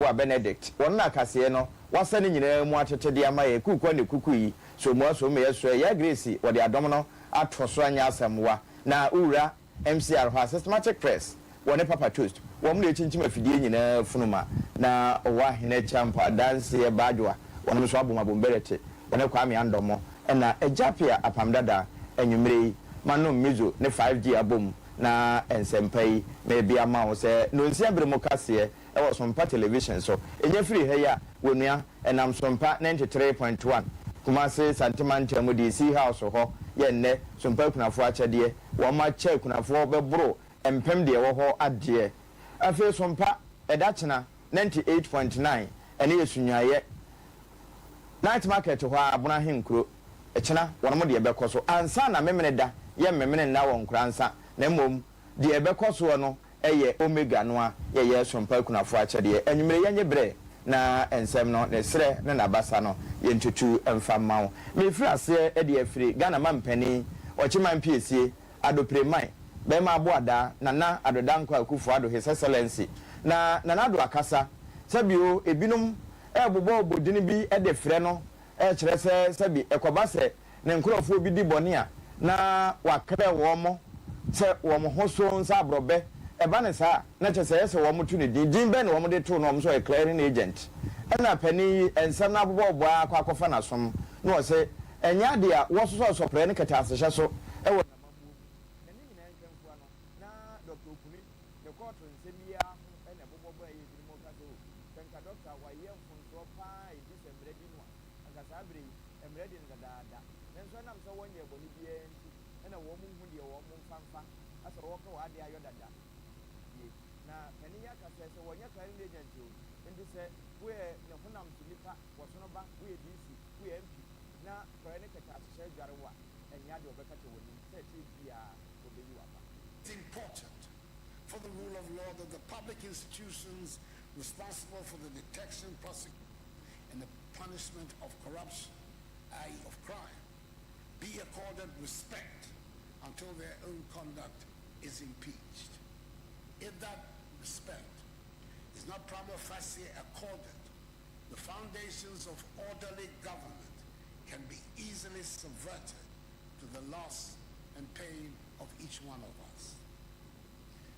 Yeboah Benedict, wɔn na kaseɛ no wasa ne nyinaa mu atete de ama yɛn, Kuukua ne Kuku yi, Somoa Somoyɛ Soɛ, Yaa Grace wɔde adɔm no ato so anyɛ asɛmmoa, na Owura MCR hɔ a, Systematic Press, wɔne Papa Toast, wɔn na ɛkyinkyim afidie nyinaa funuma, na ɔwɔ Ahene Acheampong Adanseɛ Badwoa, wɔnom nso abom abom bɛrɛte, wɔne Kwame Andɔmo, ɛna Agya Appiah Apam Dada, anwumerɛ yi, manom Mizo ne 5G abom, na nsɛmpa yi merebea ma wo sɛ nonsia bere mu kaseɛ wɔ Sompa Television so. Ɛnya firi ha yi a, wɔnua, ɛnam Sompa 93.1, Kumase Sante Mantam mu DC House hɔ yɛ nnɛ Sompa Akunafoɔ akyɛdeɛ. Wɔn akyɛ akunafoɔ bɛboro mpem deɛ ɛwɔ hɔ adeɛ. Afei Sompa, ɛda kyena, 98.9, ɛno yɛ Sunyuayɛ Night Market hɔ ara, Abono Ahenkuro. Ɛkyena, wɔnom deɛ bɛkɔ so ansa na Memeneda yɛ Memene nna wɔ Nkoransa, na mmom deɛ ɛbɛkɔ soɔ no yɛ Omega no a yɛyɛ Sompa Akunafoɔ akyɛdeɛ. Anwummere yɛnye berɛ na nsɛm no, ne serɛ ne n'abasa no yɛntutu mfa mma wo. Mefiri aseɛ de afiri Ghana mampanin, Ɔkyeman Piesie, Addo Preman, Bɛrima Aboadaa, Nana Addo Dankwa Akufo Addo His Excellency, na Nana Addo akasa, sɛbio ebinom rebobɔ obodini bi de frɛ no rekyerɛ sɛ sɛbi ɛkɔba sɛ ne nkurɔfoɔ bi di bɔne a, na wakrɛ wɔn sɛ wɔn ho so nsa aborɔbɛ. Ɛba no saa a, na kyerɛ sɛ ɛyɛ sɛ wɔto no din. Din bɛn na wɔde too no? Wɔn sɛ ɔyɛ clearing agent. Ɛna panin yi nsɛm no abobɔbobɔ ara akɔ akɔfa n'asom, na ɔse ɛnyɛ adeɛ a wɔsosɔ sɔprɛ ne kɛtɛasehyɛ so wɔ n'amammuo mu. Na ne nyinaa nkanfua no, na Dɔkta Opuni ne kɔɔto nsɛm yi ara ho na ɛbobɔbɔ a ɛyɛ ebinom ka sɛ, oh, sɛ nka dɔkta wayɛ mfomsoɔ pa ara a ɛdi sɛ mmara di no a, anka saa berɛ yi, mmara di no dadaada. Nanso ɛnam sɛ wɔnyɛɛ bɔne biara nti na wɔn nhu deɛ wɔn mfa mfa asɛ wɔpɛ wɔ adeɛ ayɔ dada die. Na panin yi aka sɛ, sɛ wɔnyɛ clearing agent o, nti sɛ woyɛ ne honam so nipa, wɔsono ba, woyɛ DC, woyɛ MP, na porɔeɛ ne kɛtɛasehyɛ adware wo a, ɛnyɛ adeɛ wɔbɛkata w'anim sɛ ɛkyɛ biara wɔbɛyi wo aba. It's important for the rule of law that the public institutions responsible for the detection, prosecution, and the punishment of corruption, i.e. of crime, be accorded respect until their own conduct is impeached. If that respect is not prima facie accorded, the foundations of orderly government can be easily subverted to the loss and pain of each one of us.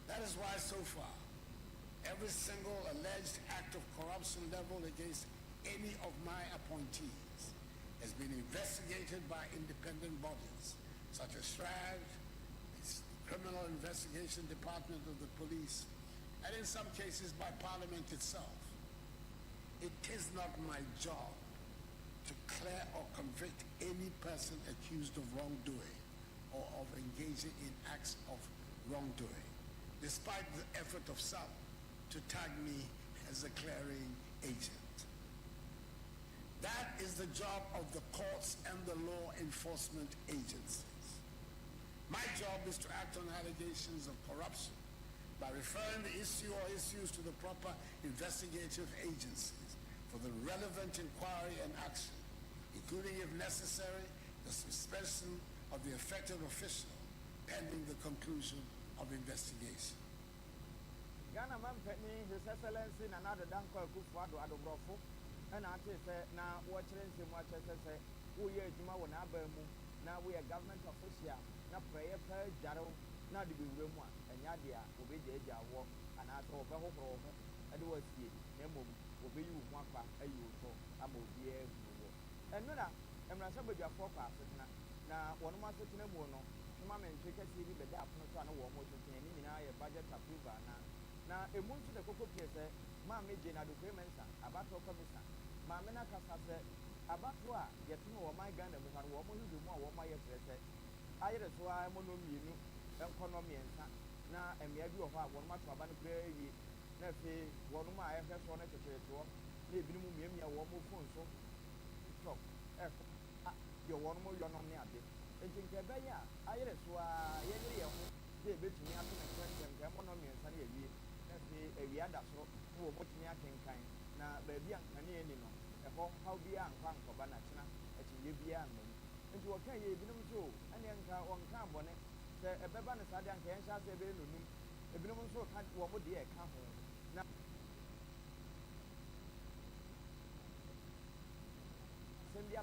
That is why so far, every single alleged act of corruption leveled against any of my appointees has been investigated by independent bodies such as CHRAJ, the Criminal Investigation Department of the Police, and in some cases by Parliament itself. It is not my job to clear or convict any person accused of wrongdoing or of engaging in acts of wrongdoing, despite the effort of some to tag me as a clearing agent. That is the job of the courts and the law enforcement agencies. My job is to act on allegations of corruption by referring the issue or issues to the proper investigative agencies for the relevant inquiry and action, including, if necessary, the suspension of the affected official pending the conclusion of investigation. Ghana Mampanin His Excellency Nana Addo Dankwa Akufo-Addo Adoborɔfo na atee sɛ na wɔrekyerɛ nsɛm mu akyerɛ sɛ sɛ woreyɛ adwuma wɔ n'aban mu na woyɛ government official na prɛeɛ paa dware wo na wode bɛwura mu a, ɛnyɛ adeɛ a wɔbɛgyaagyaa woɔ anaasɛ wɔbɛhohoro wo ho de wo asie na mmom wɔbɛyi wo ho akwa ayi wo to ama obiara ahunu wo. Ɛnnora, mmarahyɛbadwafoɔ kɔɔ asetena na wɔnom asetena muo no, twema mentwe kɛseɛ bi bɛdaa pono so a na wɔn retwetwe, ne nyinaa yɛ budget approval anaa? Na emu nso na ɛkɔkɔ pue sɛ Maame Jane Adokwei Mensah, abatoɔ kɔmisa, maame no akasa sɛ abatoɔ a yɛto no wɔ ɔman Ghana mu ha no wɔn nhwehwɛmu a wɔn ayɛ kyerɛ sɛ ayere so ara mmɔ nnɔmmienu nkɔ nnɔmmiɛnsa na mmea bi wɔ hɔ a wɔnom ato aba no koraa awie na afei wɔnom a ɛhwɛ soɔ no teteetoɔ na ebinom miamia wɔn phone so TikTok ɛhwɛ deɛ wɔnom yɔ nom ne ade nti nka ɛbɛyɛ a ayere so ara yɛnyere yɛn ho sɛ yɛbɛtumi ato no ntɛmntɛm nka ɛmmɔ nnɔmmiɛnsa na yɛawie na afei awia da soro na wɔatumi akenkan na baabi a nkanea nni no ɛhɔ haw biara ankɔ ankɔba na kyena akyinnye biara amma mu. Nti wɔka yei, ebinom nso o, ɛnneɛ nka wɔnkaa bɔne, sɛ ɛbɛba no saa deɛ anka yɛnhyɛ aseɛ bɛyɛ nnɔnum, ebinom nso reka wɔn deɛ ɛka ho, na.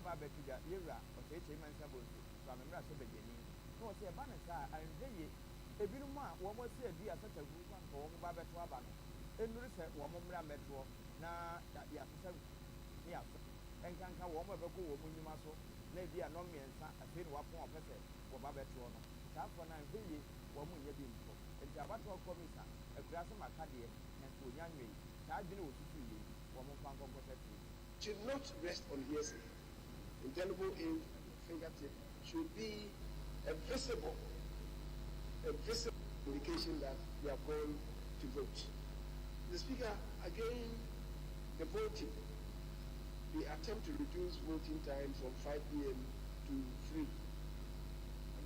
aba abɛto dwa, Yewura Osei Kyei Mensah Bonsu, Suame mmarahyɛbadwani, na ɔse ɛba no saa a, anhwɛ yie, ebinom a wɔn asi adu a sɛtɛhuru sɛ anka wɔn ba bɛto aba no, nnuru sɛ wɔn mmra mmɛtoɔ na yɛasesa nku ne yɛasɔ nkanka wɔn a ɛbɛkɔ wɔn nnwuma so na ebia nnɔnmiɛnsa afei na wɔapɔn a wɔpɛ sɛ wɔba bɛtoɔ no, saafoɔ no anhwɛ yie wɔn nnya bi nto. Enti abatoɔ kɔmisa, akuraase maka deɛ, nanso wɔnnya nwee. Saa adwene a wɔsusuiɛ yi, wɔn mfa nkɔ nkɔhyɛ tee. Should not rest on hearsay. Indelible ink at your fingertip should be a visible, a visible indication that you have gone to vote. Mr. Speaker, again, the voting, the attempt to reduce voting time from 5 p.m. to 3.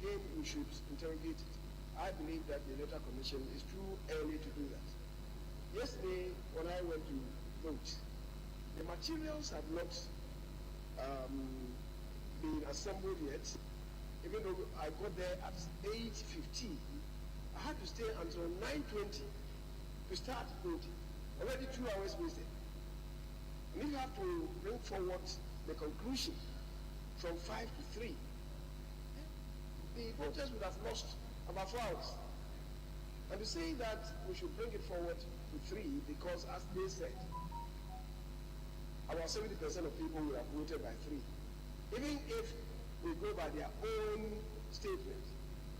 Again, we should interrogate it. I believe that the Electoral Commission is too early to do that. Yesterday, when I went to vote, the materials have not been assembled yet. Even though I got there at 8.15, I had to stay until 9.20 to start voting. Already 2 hours wasted. And if you have to bring forward the conclusion from 5 to 3, the voters would have lost about 4 hours. And to say that we should bring it forward to 3 because, as they said, about 70% of people will have voted by 3. Even if we go by their own statement,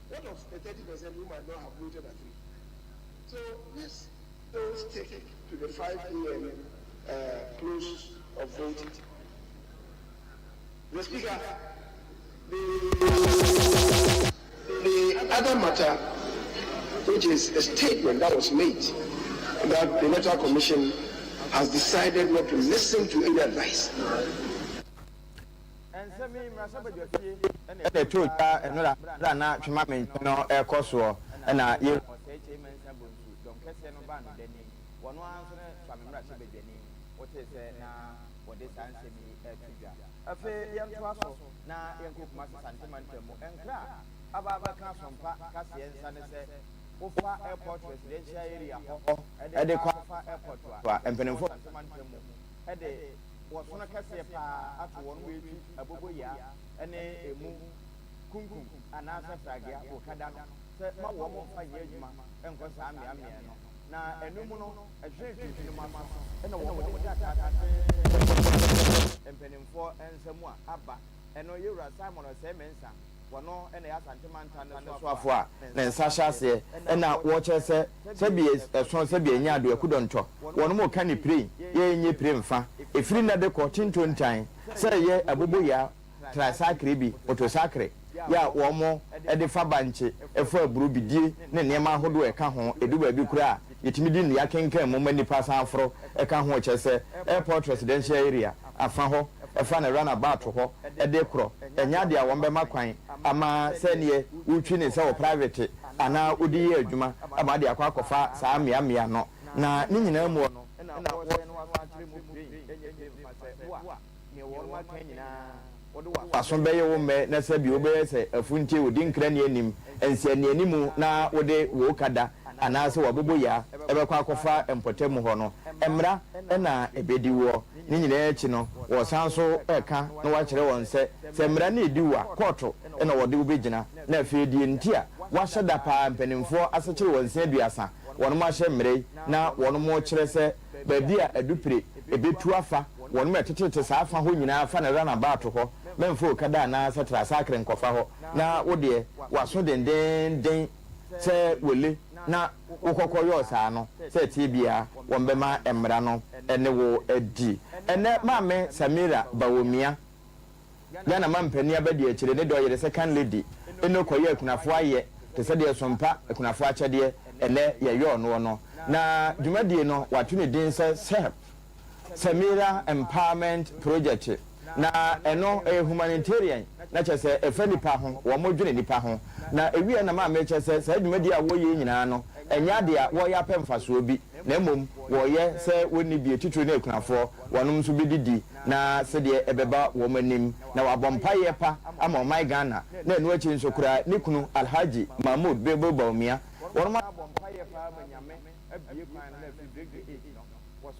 what of the 30% who might not have voted at 3? So let's don't stick to the 5 p.m. Close of voting. The Speaker, the other matter, which is a statement that was made, that the Electoral Commission has decided not to listen to any advice. Nsɛm yi mmarahyɛbadwafie ɛna ɛtoo dwa nnora berɛ a na twema me nkyɛn no ɛrekɔ soɔ ɛna yɛ Osei Kyei Mensah Bonsu dɔm kɛseɛ no baa no dani wɔno ara nso ne Suame mmarahyɛbadwani wotee sɛ na wɔde saa nsɛm yi ɛreto dwa. Afei yɛntoa so na yɛnkɔ Kumase Santema ntam mu nkra a aba abɛka asompa kaseɛ nsa ne sɛ wofa Airport Residential Area hɔ ɛde kɔ akɔfa airport a mpanimfoɔ Santema ntam mu ɛde wɔsono kɛseɛ paa ato wɔn mu etwi aboboyaa ne emu kunkum anaasɛ pragea wɔ kada no sɛ ma wɔn mfa nyɛ adwuma nkɔ saa mmeammea no na ɛno mu no ɛhwɛ mfimfini mu aso ɛna wɔn de krataa tenten mpanimfoɔ nsa mu a aba. Ɛno yɛwura Simon Osei Mensah, wɔno ɛna yɛ Asante mantam no soafoɔ a ne nsa hyɛ aseɛ ɛna wɔkyerɛ sɛ sɛbi ɛso sɛbi ɛnya ado akudɔntɔ wɔn mo ka ne pire yɛnyɛ pire mfa ɛfiri nna de kɔ tintontan sɛ ɛyɛ aboboyaa tricycle bi motorcycle yɛ a wɔn mo de fa bankye ɛfa aburo bidie ne nneɛma ahodoɔ ɛka ho ɛdu baabi koraa a yɛtumi di nnua kenkan mu ma nnipa san aforo ɛka ho kyerɛ sɛ Airport Residential Area afa hɔ ɛfa ne runabout hɔ ɛde korɔ ɛnyɛ adeɛ a wɔn bɛma kwan ama sɛneɛ wotwi ne nsa wɔ private anaa wode yɛ adwuma ama de akɔ akɔfa saa mmeammea no na ne nyinaa mu no ɛna wɔsɛn no waso akyerɛ mu pire ɛnyɛ pire mfa sɛ wo a neɛ wɔn aka nyinaa wɔde w'aso bɛyɛ wo mmɛ na sɛ bi wobɛyɛ sɛ afuntie odi nkra ne anim nsianianimu na wode wo kada anaasɛ waboboyaa ɛbɛkɔ akɔfa mpɔtam hɔ no mmara ɛna ɛbɛdi woɔ. Ne nyinaa akyi no wɔsan so ɛka na wakyerɛ wɔn sɛ sɛ mmara no ɛdi wo a kɔɔto ɛna wɔde wo bɛgyina na afei deɛ nti a wahyɛ da paa mpanimfoɔ asekyere wɔn nsia 30 wɔnom ahyɛ mmerɛ yi na wɔnom kyerɛ sɛ baabi a adupire ɛbɛtu afa wɔnom ɛtetete saa afa hɔ nyinaa fa ne runabout hɔ mɛmfa okada anaasɛ tricycle nkɔfa hɔ na wo deɛ waso dendenden sɛ wele na wokɔkɔ yɔɔ saa no sɛ ɛteɛ biara wɔn bɛma mmara no ne wo adi. Ɛnɛ Maame Samira Bawumia, Ghana mampanin abɛdi akyire ne dɔ yere second lady eno kɔyɛ akunafoɔ ayɛ te sɛ deɛ sompa akunafoɔ akyɛdeɛ ɛnɛ yɛyɔɔ noɔ no na dwumadie no wato ne din sɛ SEP, Samira Empowerment Project, na ɛno ɛyɛ humanitarian na kyerɛ sɛ ɛfa nipa ho wɔn mo dwene nipa ho na ewie na maame kyerɛ sɛ saa dwumadie a wɔyɛ nyinaa no ɛnyɛ adeɛ a wɔyɛ apɛ mfasoɔ bi na mmom wɔyɛ sɛ wɔnni bie titiri ne akunafoɔ wɔnom nso bɛdidi na sɛdeɛ ɛbɛba wɔn anim na wabɔ mpaeɛ pa ama ɔman Ghana na ɛno akyi nso koraa ne kunu Alhaji Mahmood Bilbil Bawumia wɔnom abɔ mpaeɛ pa ama Nyame abue kwan no na afiri break the eight no.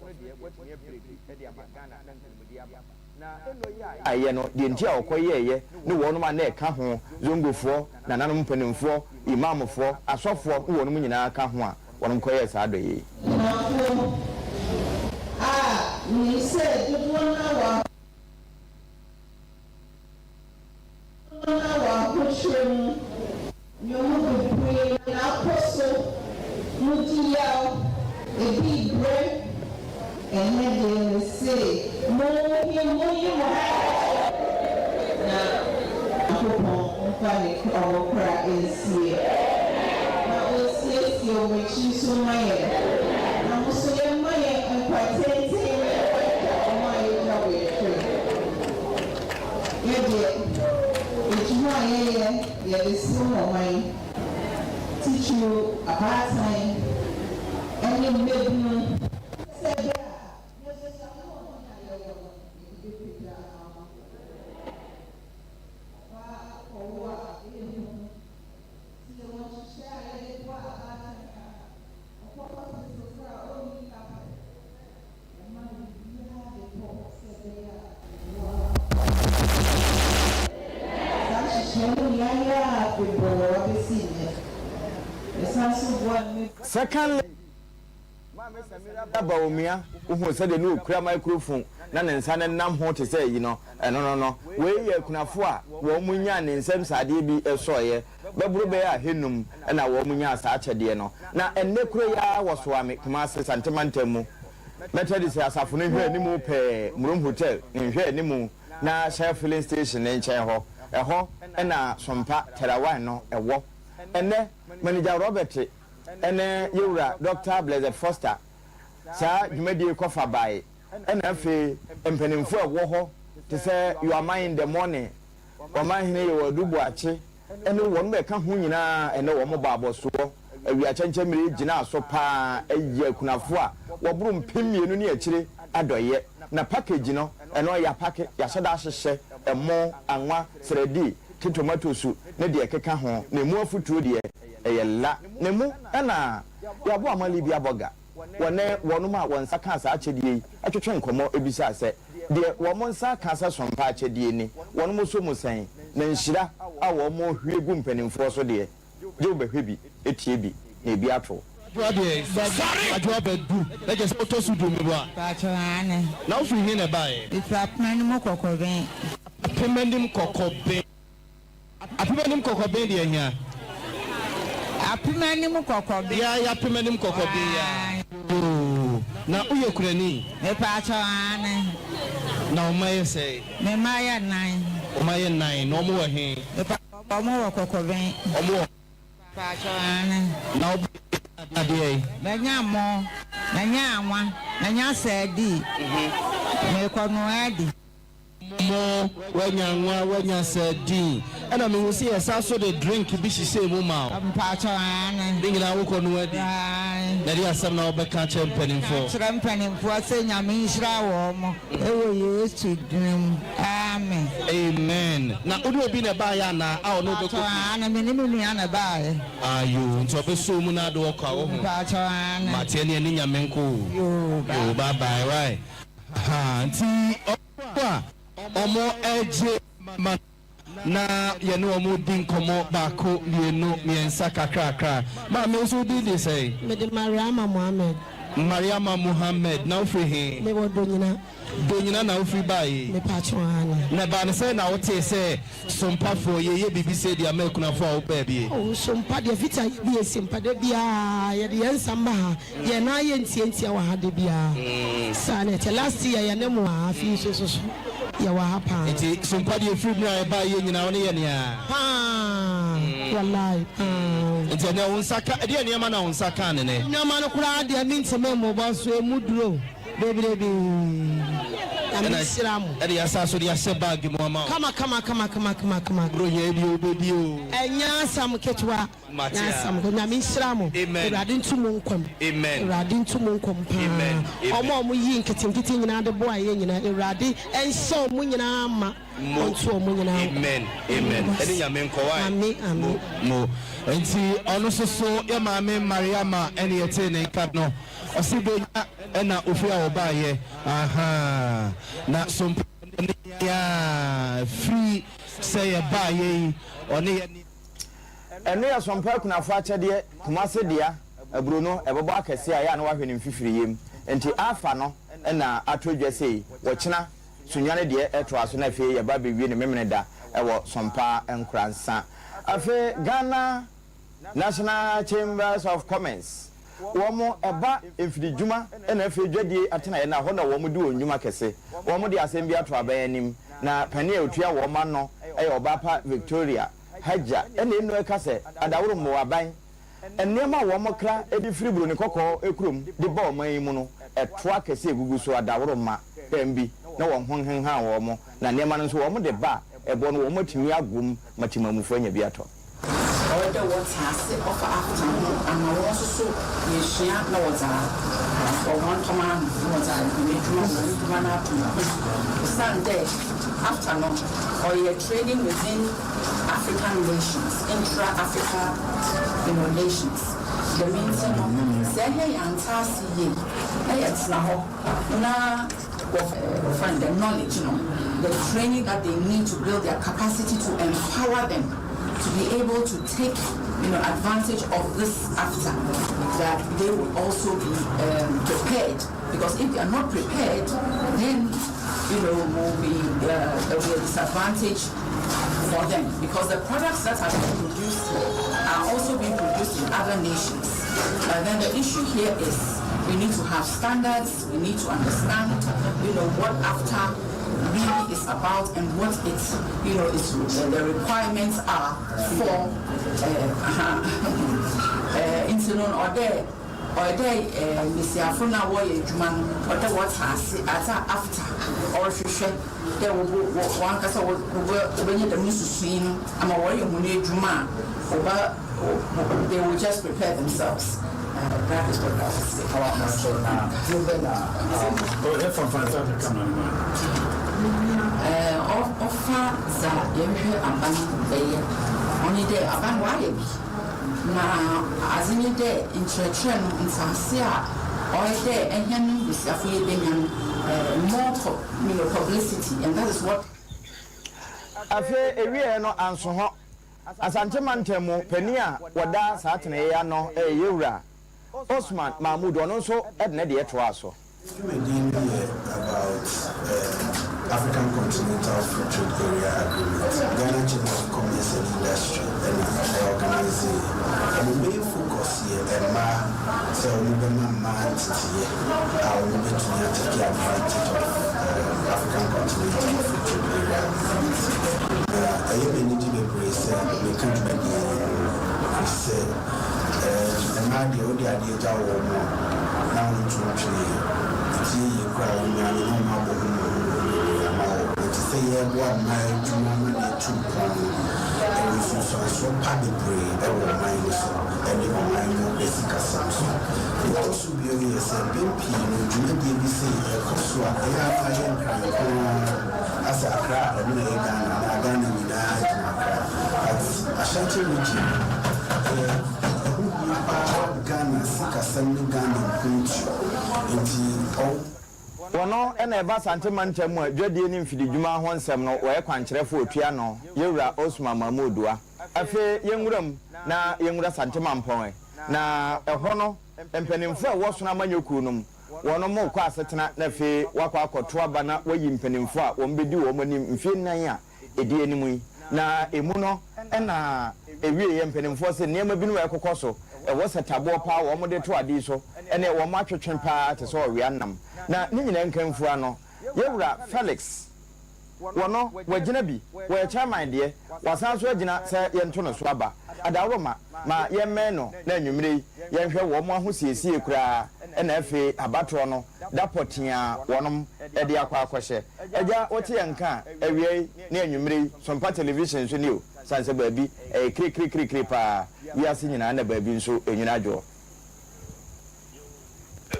no deɛ watumi abreki de ama Ghana na nkunimdie aba. Na Eno yi a yɛayɛ no, deɛ nti a ɔkɔyɛeɛ ne wɔnom a na ɛka ho, Zongofoɔ, nananom mpanimfoɔ, Imamfoɔ, asɔfoɔ ne wɔnom nyinaa ka ho a wɔnom kɔyɛɛ saa adɔeɛ yi. Akunafoɔ, a menim sɛ dodoɔ no ara wɔ Dodoɔ no ara wɔ ahokyerɛ mu, nnoɔma bebree na akɔ so, modi yaw, ebi rebrɛ, ɛnnɛ deɛ mese monhim, monyi mo na Nyankopɔn mfa ne ɔmo kra nsie, na onsiesie ɔmo akyi nso mma yɛn, na mo nso yɛmma yɛn nkwa tenten na yɛmfa ntwa ɔmo a yɛgya wɔ yɛn akyire. Yɛ deɛ, adwuma a yɛyɛ yɛde som ɔman, titiriw abaatan ne mmabunu. Sɛ ɛbɛyɛ a yɛn ahoɔden a yɛwɔ no yɛde bɛpagya amanfoɔ. Ɔbaa kɔwo a ɛyɛ hu, nti yɛwɔ nhyehyɛe a yɛde boa abaatan a ɔkɔ hospital koraa a ɔnni kaprɛ. Yɛma no biribiara de kɔ sɛ ɛbɛyɛ a mmoa bɛba. Saa nhyehyɛe no na yɛayɛ ara afebɔɔ abesi nnɛ. Yɛsan nso boa mmabun. Secondly, Maame Samira Bawumia, wohuu sɛdeɛ na ɔkura microphone na ne nsa no nam ho te sɛ ayi no, ɛno no no. Wei yɛ akunafoɔ a wɔn nyaa ne nsam saa adeɛ bi sɔeɛ, bɛboro bɛyɛ ahenum na wɔn nyaa saa akyɛdeɛ no. Na ɛnnɛ kuro yi ara wɔ Soame, Kumasi, Sante mantam mu, Methodist asafo no nhwɛanimu pɛɛ, Murom Hotel ne nhwɛanimu na Shell Filling Station no nkyɛn hɔ, ɛhɔ na Sompa Terrawan no wɔ. Ɛnnɛ, Manager Robert ne Yewura Dɔkta Blessed Foster saa dwumadie yi kɔfa bae, ɛna afei mpaninfoɔ a ɛwɔ hɔ te sɛ Yoaman in the morning, Ɔmanhene Yewɔ Adu Boakye ne wɔnom a ɛka ho nyinaa ɛnɛ wɔn bɔ abɔsoɔ awia kyɛnkyɛmmire yi gyinaa so paa yɛ akunafoɔ a wɔboro 2000 ne akyire adɔeɛ na package no ɛno yɛapake yɛahyɛ da ahyehyɛ ɛmo, anwa, sradi, tin tomatosu ne deɛ ɛkeka ho na ɛmu afutuo deɛ ɛyɛ la na emu na yɛaboa ama Libya Burger. Wɔne wɔnom a wɔn nsa kaa saa akyɛdeɛ yi twetwe nkɔmmɔ bisaa sɛ, Deɛ wɔn nsa aka sɛ sompa akyɛdeɛ ni, wɔnom sɔ mu sɛn? Na nhyira a wɔn hwie gu mpanimfoɔ so deɛ, gye wobɛhwɛ bi, tie bi, na ebi ato wo. Adwoa deɛ sɛ Adwoa bɛ du na kyerɛ sɛ wotɔ so du meboa. Mpakyɛw aane. Na wofiri he na ɛbaeɛ? Mefiri Apem-anim Kɔkɔben. Apem-anim Kɔkɔben. Apem anim kɔkɔben deɛ hia. Apem anim kɔkɔben. Yaa yɛ apem anim kɔkɔben yaa. Yoo na woyɛ kunani. Mepaakyɛw aane. Na wo mma yɛ sɛn? Me mma yɛ nnan. Wo mma yɛ nnan na wɔn wɔ he? Mepaakyɛw wɔn wɔ kɔkɔben. Wɔn wɔ. Mepaakyɛw aane. Na wo adeɛ? Manya mo, manya anwa, manya sɛɛdii, merekɔ noa adi. Mo, wanya nwa, wanya sardine, ɛna mehu sɛ yɛsan so de drink bi hyehyɛɛ mu ma wo. Mpakyɛw, aane. Ne nyinaa wokɔ noa di? Aane. Na ɛdeɛ asɛm na wobɛka akyerɛ mpanimfoɔ? Mɛka akyerɛ mpanimfoɔ sɛ Nyame nhyira wɔn wɔ Yesu dini mu, amen. Amen. Na wode obi na ɛbaeɛ anaa a ɔne wo bɛkɔ Mpakyɛw, fie? aane, me ne me nua na ɛbaeɛ. Ayoo, nti ɔbɛsɔ wo mu na ade wo kɔ a, woho? Mpakyɛw, aane. Mate, ɛneɛ ne Nyame nko o. Yoo, bye. Yoo, bye bye, wai. Ahaa, nti. a wɔregye ma na yɛne wɔn redi nkɔmmɔ baako, mmienu, mmiɛnsa kakrakra. Maame, wo nso wo din de sɛn? Mede Mariama Mohammed. Mariama Mohammed, na wofiri he? Mewɔ Donyina. Donyina na wofiri baeɛ? Mepatwo, aane. Na ɛbaa no sɛn na wotee sɛ Sompafoɔ yɛyɛ biribi sei de ama akunafoɔ a wobaa bie? Oh, Sompa deɛ, fiti a yɛbie Sempa da biara yɛde yɛn nsɛm ba ha. Yɛn nan yɛ ntiantia wɔ ha da biara. Saa na ɛteɛ. Last year yɛne mo a, afe yi nso so yɛwɔ ha paa. Nti Sompa deɛ ɛfiri mmerɛ a ɛbaeɛ yɛ nyinaa wo ne yɛ nea? Paa, wallahi paa. Nti ɛnɛ wo nsa ka, ɛdeɛn nneɛma na wo nsa kaa ne nɛ? Nneɛma no koraa deɛ mentumi mmobɔ so, ɛmu duro bebrebee. Nyame nhyira mo. Ɛna yɛasan so de ahyɛ bag mu ama wo. Kama kama kama kama kama kama. Bronya yi deɛ wobɛdi o. Ɛnyɛ asɛm ketewa. Mate a. Nyasam hɔ Nyame nhyira mo. Amen. Awurade nto mo nkwa mu. Amen. Awurade nto mo nkwa mu paa. Amen. Amen. Ɔmo a ɔmo yi nketenkete nyinaa de boa yɛn nyinaa Awurade nhyɛ ɔmo nyinaa ma. Mo. Ɔnto ɔmo nyinaa nkwa. Amen. Amen. Ɛne Nyame nkɔ wai. Ame ame. Mo. Mo. Nti ɔno nso so yɛ maame Mariama ɛne yɛtee ne nka no. Ɔse Bonya ɛna ofiri a ɔbaayɛ ahaa na Sompa ne yɛn a firi sɛ yɛbaayɛ yi ɔne yɛn ne. Ɛno yɛ Sompa akunafo akyɛdeɛ, Kumase dea, aburo no ɛbɛbɔ akɛseɛ a ɛyɛ a na wahwɛ no mfifiri yam nti Alpha no na atɔ dwa sei, wɔkyena Sunyani deɛ ɛtoa so na afei yɛba abɛwie no Memeneda wɔ Sompa Nkoransa. Afei Ghana National Chambers of Commerce, wɔn ɛba mfididwuma na afei dwadie atenaeɛ no a, hɔ na wɔn di wɔn dwuma kɛse. Wɔn de asɛm bi ato aban anim, na panin a ɔtua wɔn ano yɛ Ɔbaapa Victoria Hajja, ɛna enu ɛka sɛ adaworo mmoa aban nneɛma a wɔkra de firi Buroni Kɔkɔɔ kurom de ba ɔman yi mu no, ɛtoa kɛse a ɛgugu so adaworo ma pɛm bi na wɔn ho nhenhan wɔn, na nneɛma no nso wɔde ba a, ɛboɔ no wɔatumi agom ma temammufoɔ anya bi atɔ. Ɔwɔ dɛ wɔtse ase ɔfa afta ho ama hɔn so so woesua na wɔdze abɔ hɔn tɔm ano na wɔdze ayɛ hɔn edwuma hɔn edwuma no ato mpon. Osiandɛ afta no ɔyɛ trading within African nations, intra-Africa you know nations, dɛm ntsi no sɛ hɛn yɛanntse ase yie na yɛtsena hɔ na wɔfrɛ no the knowledge no, the training that they need to build their capacity to empower them to be able to take you know advantage of this AfCFTA, that they will also be um, prepared because if they are not prepared then you know will be uh, there will be a disadvantage for them because the products that are being produced are also being produced in other nations. But then the issue here is we need to have standards, we need to understand, you know, what AfCFTA really is about and what its, you know, its, uh, the requirements are for uh, uh, nti no ɔdɛ ɔyɛ dɛ mbesiafo no a wɔyɛ edwuma no ɔdɛ wɔtse ase adze a AfCFTA ɔrohwehwɛ dɛ wɔbɔ wɔ wɔankasa wɔ wɔbɛ wɔbɛnya dɛm nsusui no ama wɔreyɛ hɔn edwuma a wɔbɛ wɔ they will just prepare themselves uh, that is what I would say. Ɔfa dza yɛhwehwɛ aban bɛyɛ ɔnye dɛ aban ɔayɛ bi. Na adze nye dɛ nkyerɛkyerɛ no ntsease a ɔyɛ dɛ hɛn mbasiafo yebenya no more you know publicity and that is what. Afei ewieɛ no anso hɔ. Asante mantam mu panin a wɔda saa atenaeɛ yi ano yɛ Yewura Osman Mahmood, ɔno nso de ne deɛ toaa so. Dwumadie no yɛ about um African Continental Free Trade Area Agreement. Ghana Chamber of Commerce and Industry na ɛ-organise yɛ. Wɔn main focus yɛ mmaa, sɛ wɔbɛma mmaa nteteeɛ a wɔbɛtumi a take advantage of um African Continental Free Trade Area Agreement. Na ɛyɛ me anigye bebree sɛ meka dwumadie yi ho ɛfiri sɛ Ɛɛ, mmaa deɛ wode adeɛ gya wɔn a, na wonto ntwene. Ɛtie yie koraa a, wɔn nyinaa no na wɔn abɔ ho mmɔho mmɔho bebree ama wo. Enti sɛ yɛreboa mmaa adwuma ma no atu mpɔn no, ɛwɔ nsunsuansoɔ pa bebree wɔ ɔman no so ne ɔman no asikasɛm so. Deɛ ɛtɔ so bio yɛ sɛ, mpɛn pii no dwumadie bi sei ɛkɔ so a, ɛyɛ a na ayɛ Nkran nko ara, asɛ Accra ɛno na ɛyɛ Ghana anaa Ghana nyinaa gyina Accra. But Ashanti region ɛyɛ ɛho hia paa Ghana sikasɛm ne Ghana mpuntuo nti ɔwo. Wɔno na ɛba Asante mantam mu a dwadie ne mfididwuma ho nsɛm no wɔyɛ kwankyerɛfoɔ ɔtua ano, Yɛwura Osman Mahmood Dua. Afei yɛnwura mu na yɛnwura Asante Mampɔn ɛ, na ɛhɔ no mpaninfoɔ a ɛwɔ Sono amanyɔ kuo no mu wɔnom rekɔ asetena na afei wɔakɔ akɔto aba na wɔayi mpaninfoɔ a wɔn bɛdi wɔn anim mfie nnan a ɛdi anim yi, na ɛmu no na ɛwieɛ mpanimfoɔ se nneɛma binom a ɛkokɔ so, ɛwɔ sɛ taboɔ paa wɔn de to ade yi so, ɛneɛ wɔn atwetwe paa te sɛ ɔwea nam, na ne nyinaa nkamfua no, Yɛwura Felix wɔ no wagyina bi, wɔyɛ chairman deɛ, wasan nso agyina sɛ yɛnto no so aba, Adaworoma ma yɛmmɛn no na anwumerɛ yi yɛnhwɛ wɔn ahosiesie koraa na afei abatoɔ no da pɔtee a wɔnom de akɔ akɔhyɛ. Agya, wote yɛn nka a, awia yi ne anwummere yi, Sompa Television so ni o, sane sɛ baabi ɛyɛ kirikirikirikiri paa, wiase nyinaa na baabi nso enwunu adwoɔ.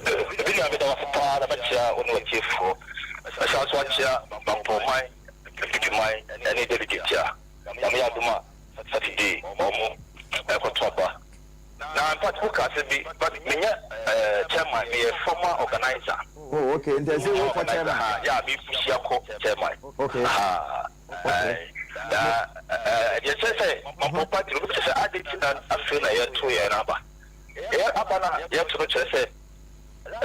Me nua meda wo ase paa na mɛkyea wo ne w'atiefoɔ. Mɛsan nso akyea Bampɔnman, Abibiman ne Delegate a Nyame yɛ adom a Saturday wɔn ɛrekɔto aba. Na. fact, woka asɛm bi, but menyɛ chairman, meyɛ former organizer. Oh, okay, nti ɛsɛ wokɔ chairman. Yeah, me push akɔ chairman. Okay. Na deɛ kyerɛ sɛ Mampɔn party no, wobɛkyɛ sɛ ade nti na afei na yɛto yɛn aba. Yɛ aba no a yɛto no kyerɛ sɛ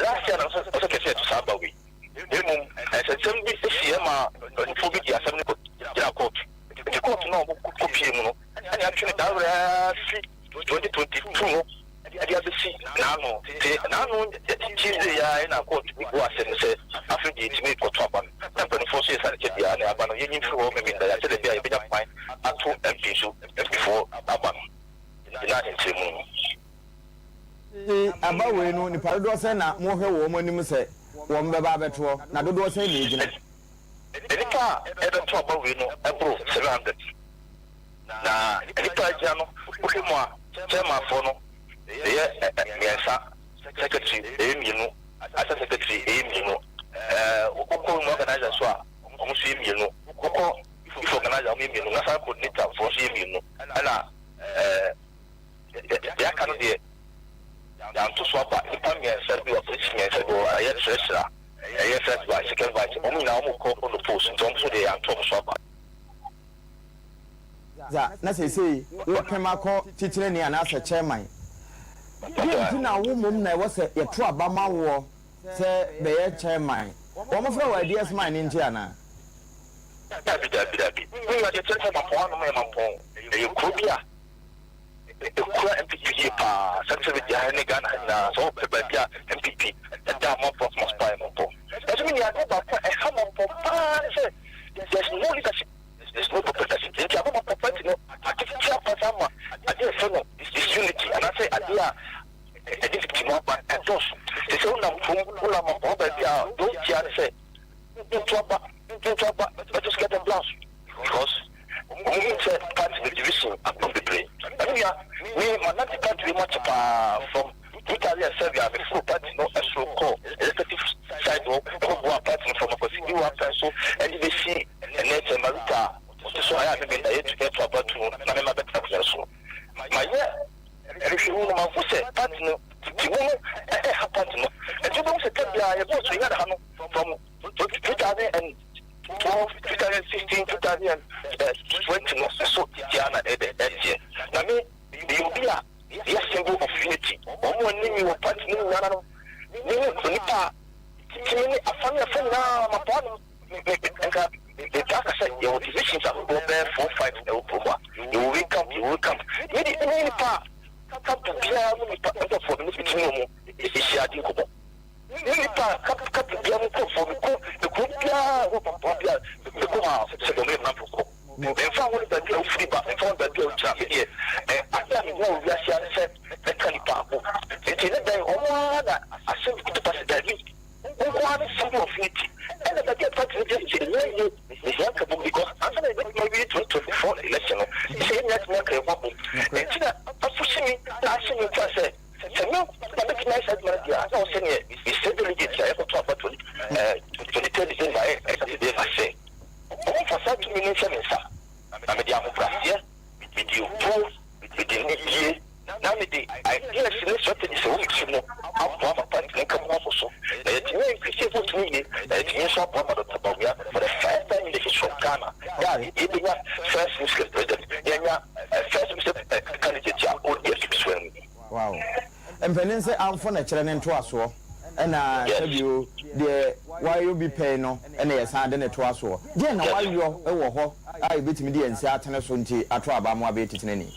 last year na nso ɔsɛ kɛsɛ yɛto saa aba wei. Mmom nsɛnsɛm bi si yɛ ma mpanimfoɔ bi di asɛm no kɔ gyina court. Nti court no a wɔn kɔpie mu no, ɛna atwe no daa werɛ fi 2022 no de abɛsi n'ano. Nti n'ano Tuesday yi ara na court bi bu asɛm no sɛ afei deɛ yɛtumi kɔto aba no. Na mpanimfoɔ nso yɛsane kyɛ biara ne aba no yɛnyi mfiri hɔ Memeneda yɛakyɛ da bi a yɛbɛnya kwan ato MP nso MP foɔ aba no na nkyerɛmu no. Nti aba wei no nipa dodoɔ sɛn na mohwɛ wɔn anim sɛ wɔn bɛba abɛtoɔ, na dodoɔ sɛn na ɛgyina? Nnipa a ɛbɛto aba wei no boro 700. Na nnipa a agyina no, wohwɛ mu a, chairmanfoɔ no yɛ mmiɛnsa, secretary yɛ mmienu, assistant secretary yɛ mmienu. Wokɔ mu organizer nso a, wɔn nso yɛ mmienu. Wokɔ youth organizer, wɔn yɛ mmienu. National coordinator foɔ nso yɛ mmienu. Ɛna deɛ aka no deɛ, yɛanto so aba. Nnipa mmiɛnsa bi wɔ, apolisi mmiɛnsa bi wɔ hɔ a, ɛyɛ treasurer, ɛyɛ first vice, second vice, wɔn nyinaa wɔkɔ on the post, nti wɔn nso deɛ yɛanto wɔn so aba. Dza na seesei worepem akɔ titenani anaasɛ chairman. Deɛn nti na wo mmom na ɛwɔ sɛ yɛto aba ma woɔ sɛ bɛyɛ chairman? Wɔfrɛ wo ideas man no nti anaa? Dabi, dabi, dabi. Me nua, deɛ ɛkyerɛ sɛ Mampɔn hanom yɛ Mampɔn. Ɛyɛ kuro bi a ɛkura NPP yie pa ara. Sɛbesɛbe deɛ ha ne Ghana ha nyinaa, sɛ wopɛ baabi a NPP da Mampɔn akoma so pa ara yɛ Mampɔn. Nanso me nua, adeɛ baako a ɛha Mampɔn pa ara ne sɛ, there's no leadership. There's no proper leadership. Nti ama ma party no atete afa saa ma adeɛ a yɛfrɛ no disunity anaasɛ adeɛ a ɛde tete mu aba ɛdɔɔso. Te sɛ wonam kurom, wonam hɔ baabi a deɛ wotia ne sɛ nto aba, nto aba, bɛto skirt and blouse because wɔn hu sɛ party no division aba bebree. Ɛno nua, me manante party wei mu akyɛ paa from 2007 a meforo party no soro kɔɔ executive side hɔ kɔboaa party no from Akwasi Giwa pɛn so de bɛsi ɛnnɛ sɛ Marita a ɔte so ayɛ a me meda yɛtu yɛto aba tu no na me ma bɛtena akonnwa no so no. Mayɛ nhwehwɛmu no mahu sɛ party no tete mu no ɛha party no nti wobɛhu sɛ tam biara yɛbɔɔ so yɛnya no ha no from 2012, 2016, 2020 no so tete a na ɛdɛ ɛteɛ na me meyɛ obi a Yɛ symbol of unity. Wɔn a wɔne me wɔ party no mu nyinaa no, me ne onipa a tumi ne afa ne afa nyinaa maboa no. Me, me, nka metaa ka sɛ yɛwɔ divisions ahodoɔ bɛyɛ four, five ɛwɔ kurom ha. Yɛwɔ wei camp, yɛwɔ wei camp. Me de, me ne nipa a camp biara mu nipa nkurɔfoɔ me ne metumi ne wɔn hyia di nkɔmmɔ. Me nipa a camp camp biara mu nkurɔfoɔ mekɔ ekuro biara ɛwɔ Pampaa biara mekɔ hɔ a sɛ wɔn yɛ me nnamfo kɔ. Memfa ho ne baabi a wofiri ba, memfa ho ne baabi a wogyina, me deɛ, ade a mehia wɔ wiase ara ne sɛ mɛka nnipa ho. Enti ɛnnɛ da yi, wɔn ara na asɛm bi kutu ba sɛ, Dabi, wo nko ara ne symbol of unity. Ɛnna baabi a party no gyina sɛ ɛnyɛ yie, yɛhia nkabom because ansa na yɛbɛtumi awie 2024 election no, gye sɛ yɛn nyinaa tumi aka yɛn ho abom. Enti na afusi me na ahyɛ me nkuran sɛ, sɛ me na mɛtumi ayɛ saa adwuma no deɛ a, na ɛwɔ sɛ neɛ mesrɛ delegates a yɛkɔto aba 23 December, ɛyɛ Saturday ma sɛ, Wɔmfa saa tumi no nhyɛ me nsa, na mede ahobrɛaseɛ, mede obuo, mede anidie, na mede ideas ne strategies a ɛwɔ me tirim no aboa ma party no nka mu akɔ so, na yɛatumi a increase vote no yie, na yɛatumi nso aboa ma Doctor Bawumia for the first time in the history of Ghana a yɛbɛnya first Muslim president, na yɛanya first Muslim candidate a ɔredi afirisua mu. Wow. Mpanin sɛ amfo na kyerɛ ne ntoasoɔ ɛna sɛbio deɛ wayɔ bi pɛn no ɛna yɛsan de no toa soɔ. Deɛn na wayɔ wɔ hɔ a yɛbɛtumi de yɛn nsa atene so nti ato aba ama wabɛyɛ titenani?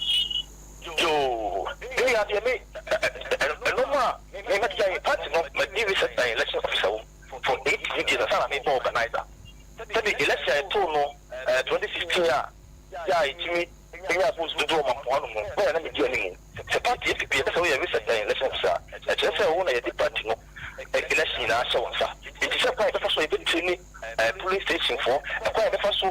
Yoo, me nua deɛ me nnoɔma a me mɛte ayɛ party no madi research and election officer wɔ mu for 8 years ansa na mebɔ organizer. Sɛbi election a yɛtoo no 2016 a yɛ a yɛtumi nyaa votes dodoɔ wɔ Mampong hanom no, me na na medi anim. Sɛ party APP yɛka sɛ woyɛ research and election officer a, ɛkyerɛ sɛ wo na yɛde party no election nyinaa ahyɛ wo nsa. Enti sɛ kwan a yɛbɛfa so a yɛbɛ traini polling station foɔ, ɛkwan a yɛbɛfa so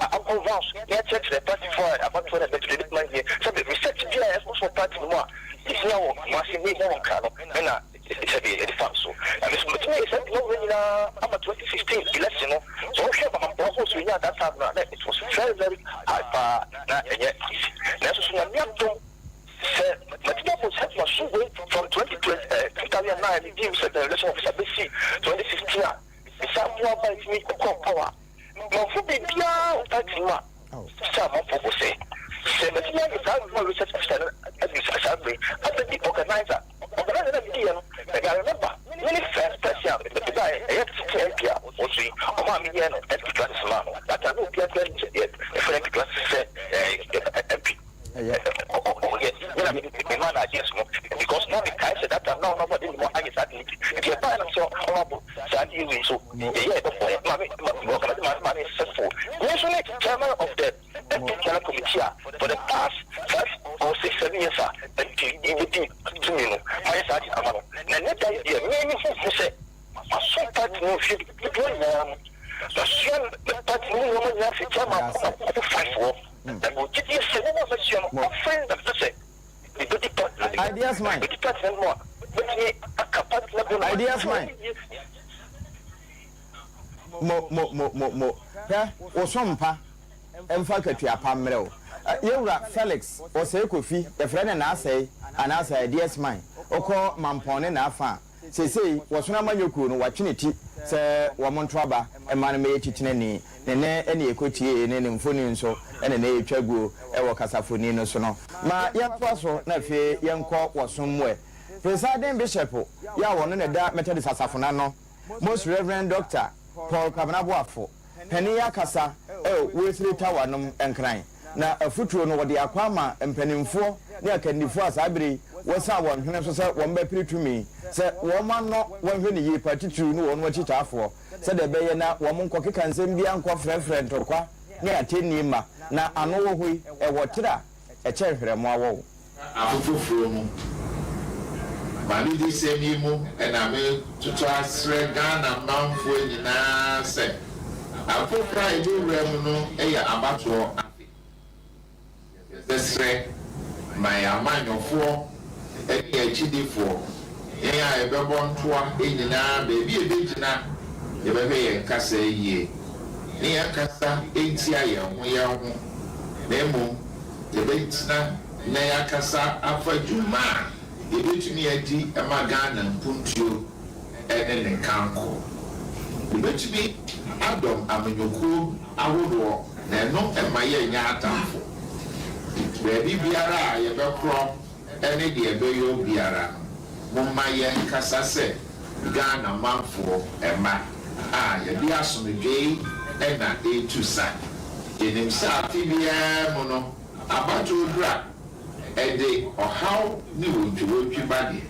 akɔ rounds na yɛakyerɛkyerɛ party foɔ a abatoɔ no ɛbɛto no yɛbɛtumi ayɛ. Sɛbe research biara a ɛkɔ so wɔ party no mu a yɛhia wɔ Kumasi ne yɛhia wɔ Nkran no, me na sɛbe yɛde fa so. Na me nso mɛtumi ayɛ saa adwuma wei nyinaa ama 2016 election no. Sɛ wohwɛ Mampong votes a yɛnyaa that time no a, na it was very very high paa, na ɛnyɛ easy. Nanso so Nyame adom sɛ matumi mesan boa ba tumi kɔɔ power. Manhu biribiara wɔ party mu a sɛ amanfoɔ bɔ sɛ sɛ matumi ayɛ saa adwuma research officer no adu saa bere abɛdi organizer. Organizer na mediiɛ no, I remember me ne first person a mebaeɛ ɛyɛ sitting MP a ɔwɔ so yi, ɔmaa meyɛɛ no MP classes maa no. That time na obiara koraa nim sɛ yɛfrɛ MP classes sɛ MP. Ɔyɛ me na memaa no ideas no because na mekae sɛ that time na ɔno abɔde ne mu ayɛ saa ade no bi. Nti ɛbaeɛ na mesɛ ɔno saa adeɛ wei nso yɛyɛ ɛbɛboa yɛn. Ma me organize ma me successful. Me nso ne chairman of the MP Ghana committee a for the past 5 or 6, 7 years a MP yɛdi tumi no mayɛ saa ade ama no. Na ɛnɛ da yi deɛ me me hu sɛ maso party no mfie dodoɔ nyinaa mu. Masua party no mu nneɛma nyinaa fi chairman kɔ five wɔ. Na mewɔ gyidie sɛ nneɛma a masua no afei na mepɛ sɛ mebɛdi party no anim. Ideas man. Mebɛdi party no anim a mɛtumi aka party no abɔ no. Ideas man. Mo mo mo mo mo hwɛ woso mpa mfa katua pa mmerɛ wo. Yɛwura Felix Osei Kofi, yɛfrɛ no Naasɛe anaasɛ Ideas man. Wokɔ Mampɔn ne n'afa a, seesei wɔsono amanyɔkuo no watwe ne ti sɛ wɔn nto aba mma no mmɛyɛ titenani. Ne nne ne yɛkɔtiee ne ne mfoni nso ne na yɛtwa guo wɔ kasafoni no so no. Ma yɛntoa so na afei yɛnkɔ wɔsom mu ɛ. Presiding Bishop yɛ a wɔno na ɛda Methodist asafo no ano, Most Rev. Dɔkta Paul Kwabena Boafo, panin yi akasa wɔ Wesley Tower nom Nkran, na afutuo no wɔde akɔ ama mpaninfoɔ ne akandifoɔ a saa berɛ yi wɔasiane wɔn hwene so sɛ wɔn bɛpere tumi sɛ wɔn ano wɔnhwɛ no yie pa titiriw ne wɔn akyitaafoɔ sɛdeɛ ɛbɛyɛ na wɔn nkɔkeka nsɛm biara nkɔfrɛfrɛ ntɔkwa ne atɛnnie mma, na ano wɔ hɔ yi ɛwɔ tire a ɛkyɛn hwerɛmoa wɔ wo. Afe foforɔ mu. M'anodisɛm yi mu na me toto asrɛ Ghana manfoɔ nyinaa sɛ, afe foforɔ a yɛbɛwura mu no yɛ abatoɔ afe. Yɛbɛsrɛ ma yɛn amanyɔfoɔ ne yɛn akyidifoɔ, yɛn a yɛbɛbɔ ntoa nyinaa baabi a yɛbɛgyina yɛbɛhwɛ yɛn kasa yie ne yɛn kasa ntia yɛn ho yɛn ho na mmom yɛbɛtena na yɛakasa afa dwuma a yɛbɛtumi adi ma Ghana mpuntuo ne ne nkankɔ. Yɛbɛtumi adɔm amanyɔkuo ahodoɔ na ɛno mma yɛnyɛ atamfo. Baabi biara a yɛbɛkorɔ ne deɛ ɛbɛyɔ biara no, momma yɛnkasa sɛ Ghana manfoɔ mma a yɛde asomdwee na ɛretu sa. Yɛnim sɛ afe biara mu no, abatoɔ duru a, ɛde ɔhaw ne wontwiwontwi ba deɛ,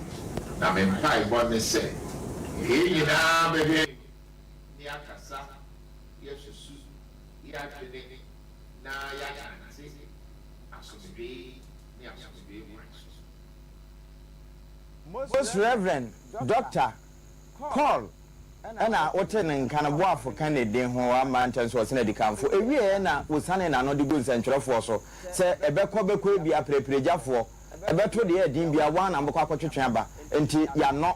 na me mpaebɔ ne sɛ yɛn nyinaa bɛhwɛ ne yɛakasa, yɛasusu, yɛadwene na yɛanante asomdwee ne asomdwee kwan so. Most Rev. Dɔkta Paul na wote ne nka no boafo ka ne din ho amma ntɛm so ɔsen adikanfo. Ewieɛ na wosianee n'ano de gu nsɛntwerɛfoɔ so sɛ ɛbɛkɔ bɛkɔ ebia apereperegyafoɔ ɛbɛto deɛ ɛden bia wɔn na wɔbɛkɔ akɔtwetwe aba nti yɛanɔ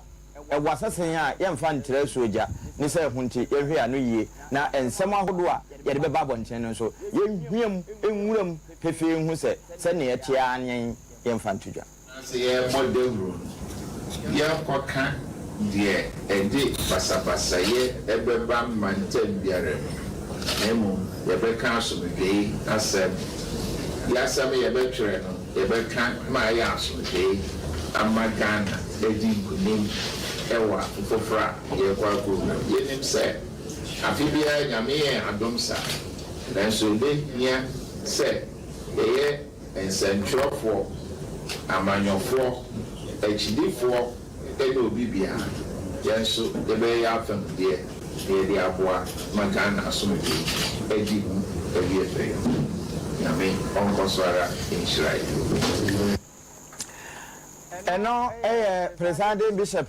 ɛwɔ asɛsɛn a yɛmfa ntra asuogya ne sɛ ɛho nti yɛnhwɛ yɛn ano yie na nsɛm ahodoɔ a yɛde bɛba abɔntene no nso yɛnhwia mu nwura mu pefee nhu sɛ sɛdeɛ ɛteɛ ara ne yɛmfa nto dwa. Na sɛ yɛrebɔ dawuro no, yɛrenkɔka deɛ ɛde basabasayɛ bɛba mantam biara mu, na mmom yɛbɛka asomdwoe asɛm. Yɛn asɛm a yɛbɛtwerɛ no, yɛbɛka ma ayɛ asomdwoe ama Ghana adi nkunim wɔ afe foforɔ a yɛrekɔ akɔwura mu. Yɛnim sɛ afe biara Nyame yɛ yɛn adom saa, nanso ɛbɛhia sɛ yɛyɛ nsɛntwerɛfoɔ, amanyɔfoɔ, akyidifoɔ ne obi biara, yɛn nso yɛbɛyɛ yɛn afam deɛ na yɛde aboa ma Ghana asomdwoe adi mu awie pɛyɛ. Nyame ɔnkɔ so ara nhyira yɛn. Ɛno yɛ Presiding Bishop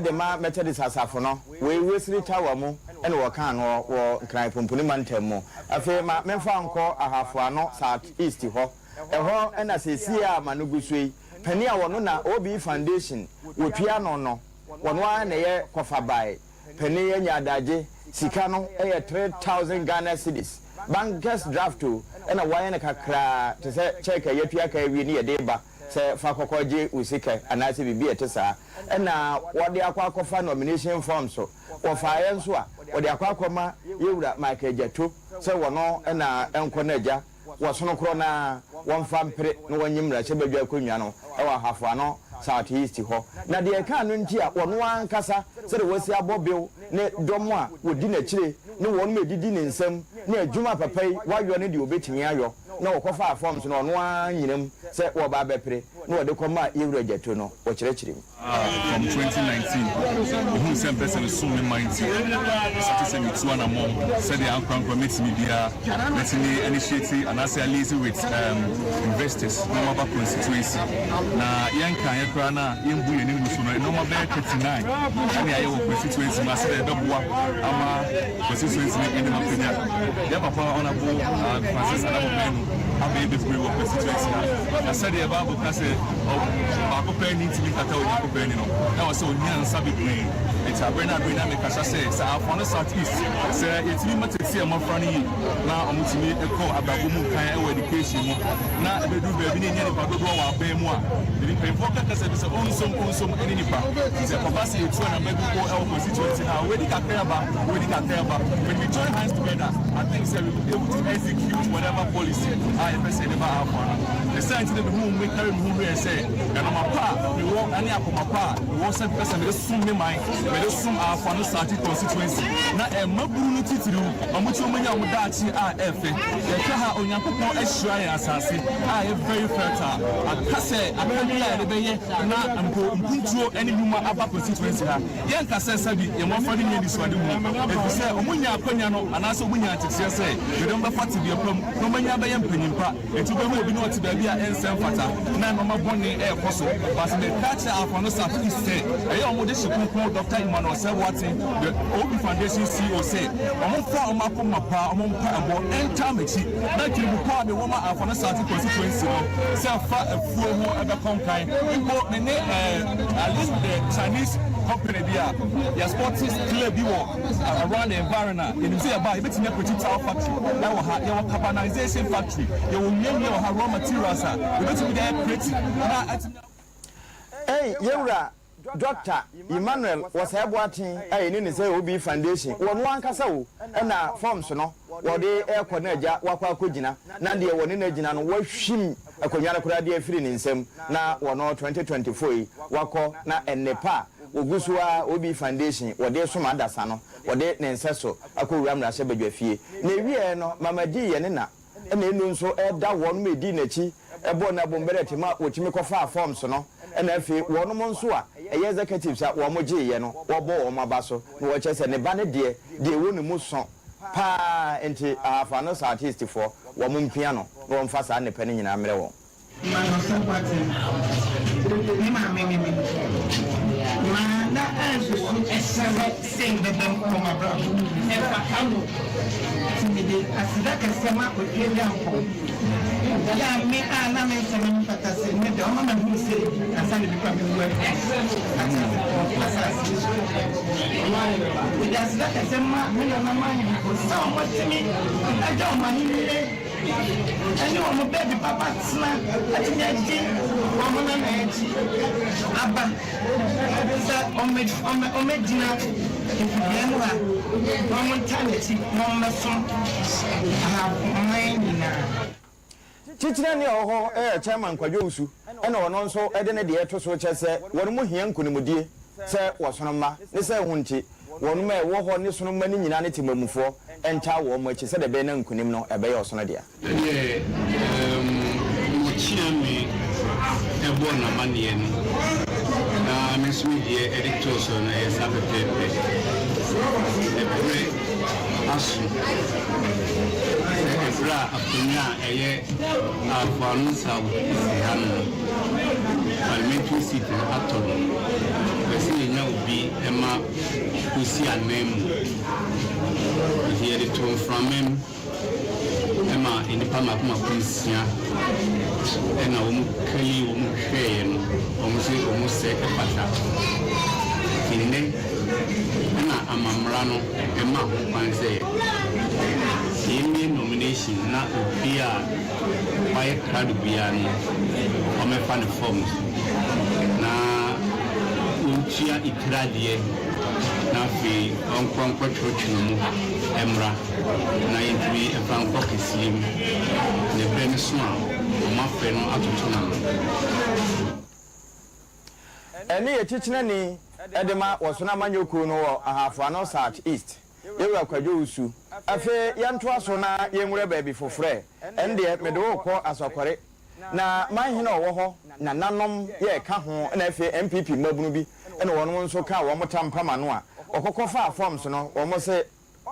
de ma Methodist Asafo no, wei Wesley Tower mu na wɔkaa no wɔ Nkran Pumpuni Mantam mu. Afei ma memfa nkɔ Ahafo Ano South East hɔ. Ɛhɔ na seesei a m'ano gu so yi, panin a ɔno na OB Foundation wɔtua ano no, ɔno ara na ɛyɛ kɔfabae panin yi anya adagye, sika no yɛ 3000 Ghana cedis, bankers draft o, ɛna wɔayɛ no kakraa te sɛ cheque a yɛatua ka awie ne yɛde reba sɛ fa kɔkɔ gye wo sika anaasɛ biribi a ɛte saa, ɛna wɔde akɔ akɔfa nomination forms, wɔfaeɛ nso a wɔde akɔ akɔma Yɛwura Michael Gyatto sɛ wɔno na ɛnkɔ n'agya wɔ sono korɔ no ara wɔmfa mpere na wɔnye mmarahyɛbadwa akonnwa no wɔ Ahafo Ano South East hɔ. Na deɛ ɛkaa no nti a wɔno ara ankasa sɛdeɛ wasi abɔ bew ne dɔm a wɔdi n'akyire ne wɔnom a ɛdidi ne nsam ne adwuma papa yi wayɔ ne deɛ ɔbɛtumi ayɔ na wɔkɔfaa forms no ɔno ara nyina mu sɛ wɔreba abɛpere na wɔde kɔmaa Yɛwura Gyatu no wɔkyerɛkyerɛ mu. From 2019, mehuu sɛ mpɛ sɛ mesom me man nti, me starte sɛ metu anamɔn sɛdeɛ ankorankora mɛtumi biara mɛtumi initiate anaasɛ a liaise with investors na wɔn aba constituency. Na yɛn nkaeɛ koraa no a yɛmbu yɛn ani ngu so no, nnoɔma bɛyɛ 39 ɛne ayɛ wɔ constituency mu a sɛdeɛ ɛbɛboa ama constituency no anim apagya. Yɛn papa Honourable Francis Adamo Manu abɛyɛ bebree wɔ constituency ha. Na sɛdeɛ Bible ka sɛ baako pɛ ani ntumi nkata Onyankopɔn ani no, na ɛwɔ sɛ ɔnya nsa bebree. Enti aberɛ no aberɛ nyinaa mekasa sɛ, sɛ Afoano South East, sɛ yɛtumi ma tete mmɔfra no yie na wɔtumi kɔ abrabɔ mu nkan wɔ education mu na ɛbɛduru baabi na yɛnya nnipa dodoɔ wɔ aban mu a, yɛde mpanyinfoɔ ka kasa bi sɛ onsom onsom ne nipa. Sɛ ɛkɔba sɛ yɛtu anamma bi mpo wɔ constituency ha a, wɔadi kakra ba, wɔadi kakra ba. When we join hands together, I think sɛ we will be able to execute whatever policy a yɛpɛ sɛ yɛde ba Afoano. Ne saa nti na mehuu me kari me ho wiee sɛ ɛnoma pa a mewɔ ne akoma pa a mewɔ sɛ mepɛ sɛ mede som me man, mede som Ahafo-Ano South Constituency na mmabunu no titiriw, wɔn ti wɔanya wɔn daakye a ɛyɛ fɛ. Yɛhwɛ ha a, Onyankopɔn ahyira yɛn asase a ɛyɛ very fertile. Aka sɛ akadeɛ a yɛde bɛyɛ na mpo mpuntuo ne nnwuma aba constituency ha. Yɛnka sɛ sɛbi yɛn mmɔfra no nni anisoadehunu, efisɛ wɔnnya akwanya no anaasɛ wɔnnya nteteɛ sɛ yɛde wɔn bɛfa tebea pa mu na wɔanya abɛyɛ mpanyin pa. Enti wobɛhu obi na ɔte baabi a ɛnsɛ mfata na nnoɔma bɔne ɛrekɔ so. But meka kyerɛ Alpha no South East sɛ ɛyɛ wɔn dehye kronkron Doctor Emmanuel Osei Boateng, the OB Foundation CEO sɛ wɔn mfa wɔn akoma pa, wɔn mpaebɔ ntaa m'akyi na dwenebu pa a mewɔ ma Alpha no South constituency no sɛ fa afuo ho ɛbɛkɔ nkan. Mpo me ne eh, at least with the Chinese company bi a yɛ sport clay bi wɔ Around the environ a yɛnim sɛ yɛba a yɛbɛtumi akɔkyi tile factory ɛwɔ ha, yɛwɔ carbonisation factory, yɛwɔ nnuannua wɔ ha, raw materials a yɛbɛtumi de ayɛ creative na atumi. Ei yɛwura Doctor Emmanuel Wɔsɛɛ Boateng a yɛnim no sɛ OB Foundation, wɔno ankasa o ɛna forms no wɔde rekɔ na agya wakɔ akɔgyina na deɛ wɔne no agyina no wahwim akonnwa no koraa de afiri ne nsam na wɔno 2024 yi wakɔ na nnepa a Wɔgu so ara, OB Foundation, wɔde resom adasa no, wɔde ne nsɛso akɔwura mmarahyɛbadwafie. Na ɛwieɛ no, Mama Dee yɛ ne na, ɛna Eno nso da wɔnom a ɛdii n'akyi bɔɔ no abomberɛte ma wɔtumi kɔfaa forms no, ɛna afei wɔnom nso a ɛyɛ executives a wɔn gyeeɛ no, wɔbɔ wɔn aba so, na wɔkyerɛ sɛ ne ba no deɛ, deɛ ɛwɔ ne mu sõ pa ara, nti Ahafo Ano South East foɔ, wɔn mpia no na wɔmfa saa nnepa no nyinaa mmerɛ wɔn. Emmanuel Boateng, Me maame ne me. Manda ansusu sɛ sei bɛbam wɔ m'abrabɔ mu. Ɛmfata no. Nti mede aseda kɛseɛ ma Otweaduampɔn. Yɛ a me a na mennsɛ me mfata sɛ nnɛ da ɔma mahunu sei ansa na bi koraa mɛwu afi ateasefoɔ asase yi so. Mede aseda kɛseɛ ma me nananom ahemfo sɛ wɔatumi agya wɔn ahennie ne wɔn baabi papa tena atumi adi wɔn nana akyi aba sɛ wɔmmɛgyina mfidua mu ha na wɔntaa n'akyi na wɔmmɛsom ahaman nyinaa. Kyikyirani a ɔwɔ hɔ yɛ Chairman Kwadwo Owusu ɛna ɔno nso de ne deɛ to so kyɛ sɛ wɔn mu hia nkunimdie sɛ wɔsono mma ne sɛ ɛho nti wɔn a ɛwɔ hɔ ne sono mma no nyinaa ne temammufoɔ ntaa wɔn akyi sɛdeɛ ɛbɛyɛ na nkunim no ɛbɛyɛ ɔsono dea. Sɛdeɛ wɔkyeaa me bɔɔ no amanneɛ no, na me nso me deɛ de too so no, ɛyɛ saa pɛpɛɛpɛ. Ɛberɛ aso sɛ ɛberɛ a akonnwa a ɛyɛ Afoano South si ha no, parliamentary seat no atɔ no, ɛsɛ sɛ yɛnya obi ma ɔsi ananmu. Nti yɛde too mframa mu ma nnipa mmaako mmaako nsia na wɔn kali wɔn hwɛeɛ no, wɔn se wɔn sɛ ɛfata. Nti nnɛ na amammra no ma ho kwan sɛ yɛmmie nomination na obi a wayɛ krado biara no ɔmmɛfa ne forms na ɔntua etire adeɛ. Na afei ɔnkɔ nkɔtwerɛtwerɛ mu mmra na yɛntumi mfa nkɔ kɛseɛ mu, na berɛ no so a, wɔafrɛ no atoto n'ano. Ɛne yɛ Kyikyinani de ma Wɔsono Amanyɔ Kuo no wɔ Ahafo Ano South East, Yɛwura Kwadwo Wusu. Afei yɛntoa so na yɛnwura baabi foforɛ. Ɛndeɛ mede wo rekɔ Asɔkɔre. Na manhene a ɔwɔ hɔ, nananom yɛ ka ho na afei NPP mmabunu bi na wɔnom nso kaa wɔn tampam ano a wɔkɔkɔ faa forms no, wɔn se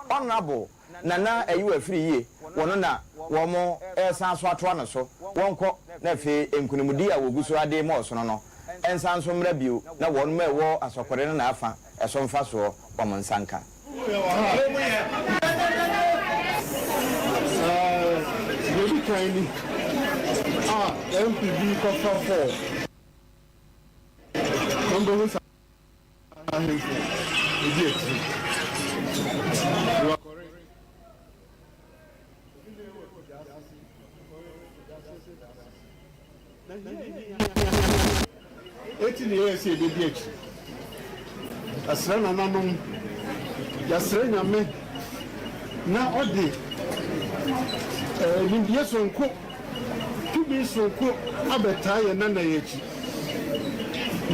Honourable Nana Ayiwa afiri yie, wɔno na wɔn resan so atoa no so, wɔnkɔ na afei nkunimdie a wɔgu so ara de rema ɔsono no nsan nso mmra bio na wɔnom a ɛwɔ Asɔkɔre no na afa ɛso mfasoɔ wɔn nsa nka. Deɛ ɛdi kan ni a MP bi kɔfa fɔɔ na wobɛhu sɛ ahemfo ɛdi akyire. Enti na yɛyɛ sɛ yɛbɛdi akyiri. Yɛasrɛ nananom, yɛasrɛ Nyame na ɔde nimdeɛ sononko, tumi sononko abɛtaa yɛn nana yi akyi.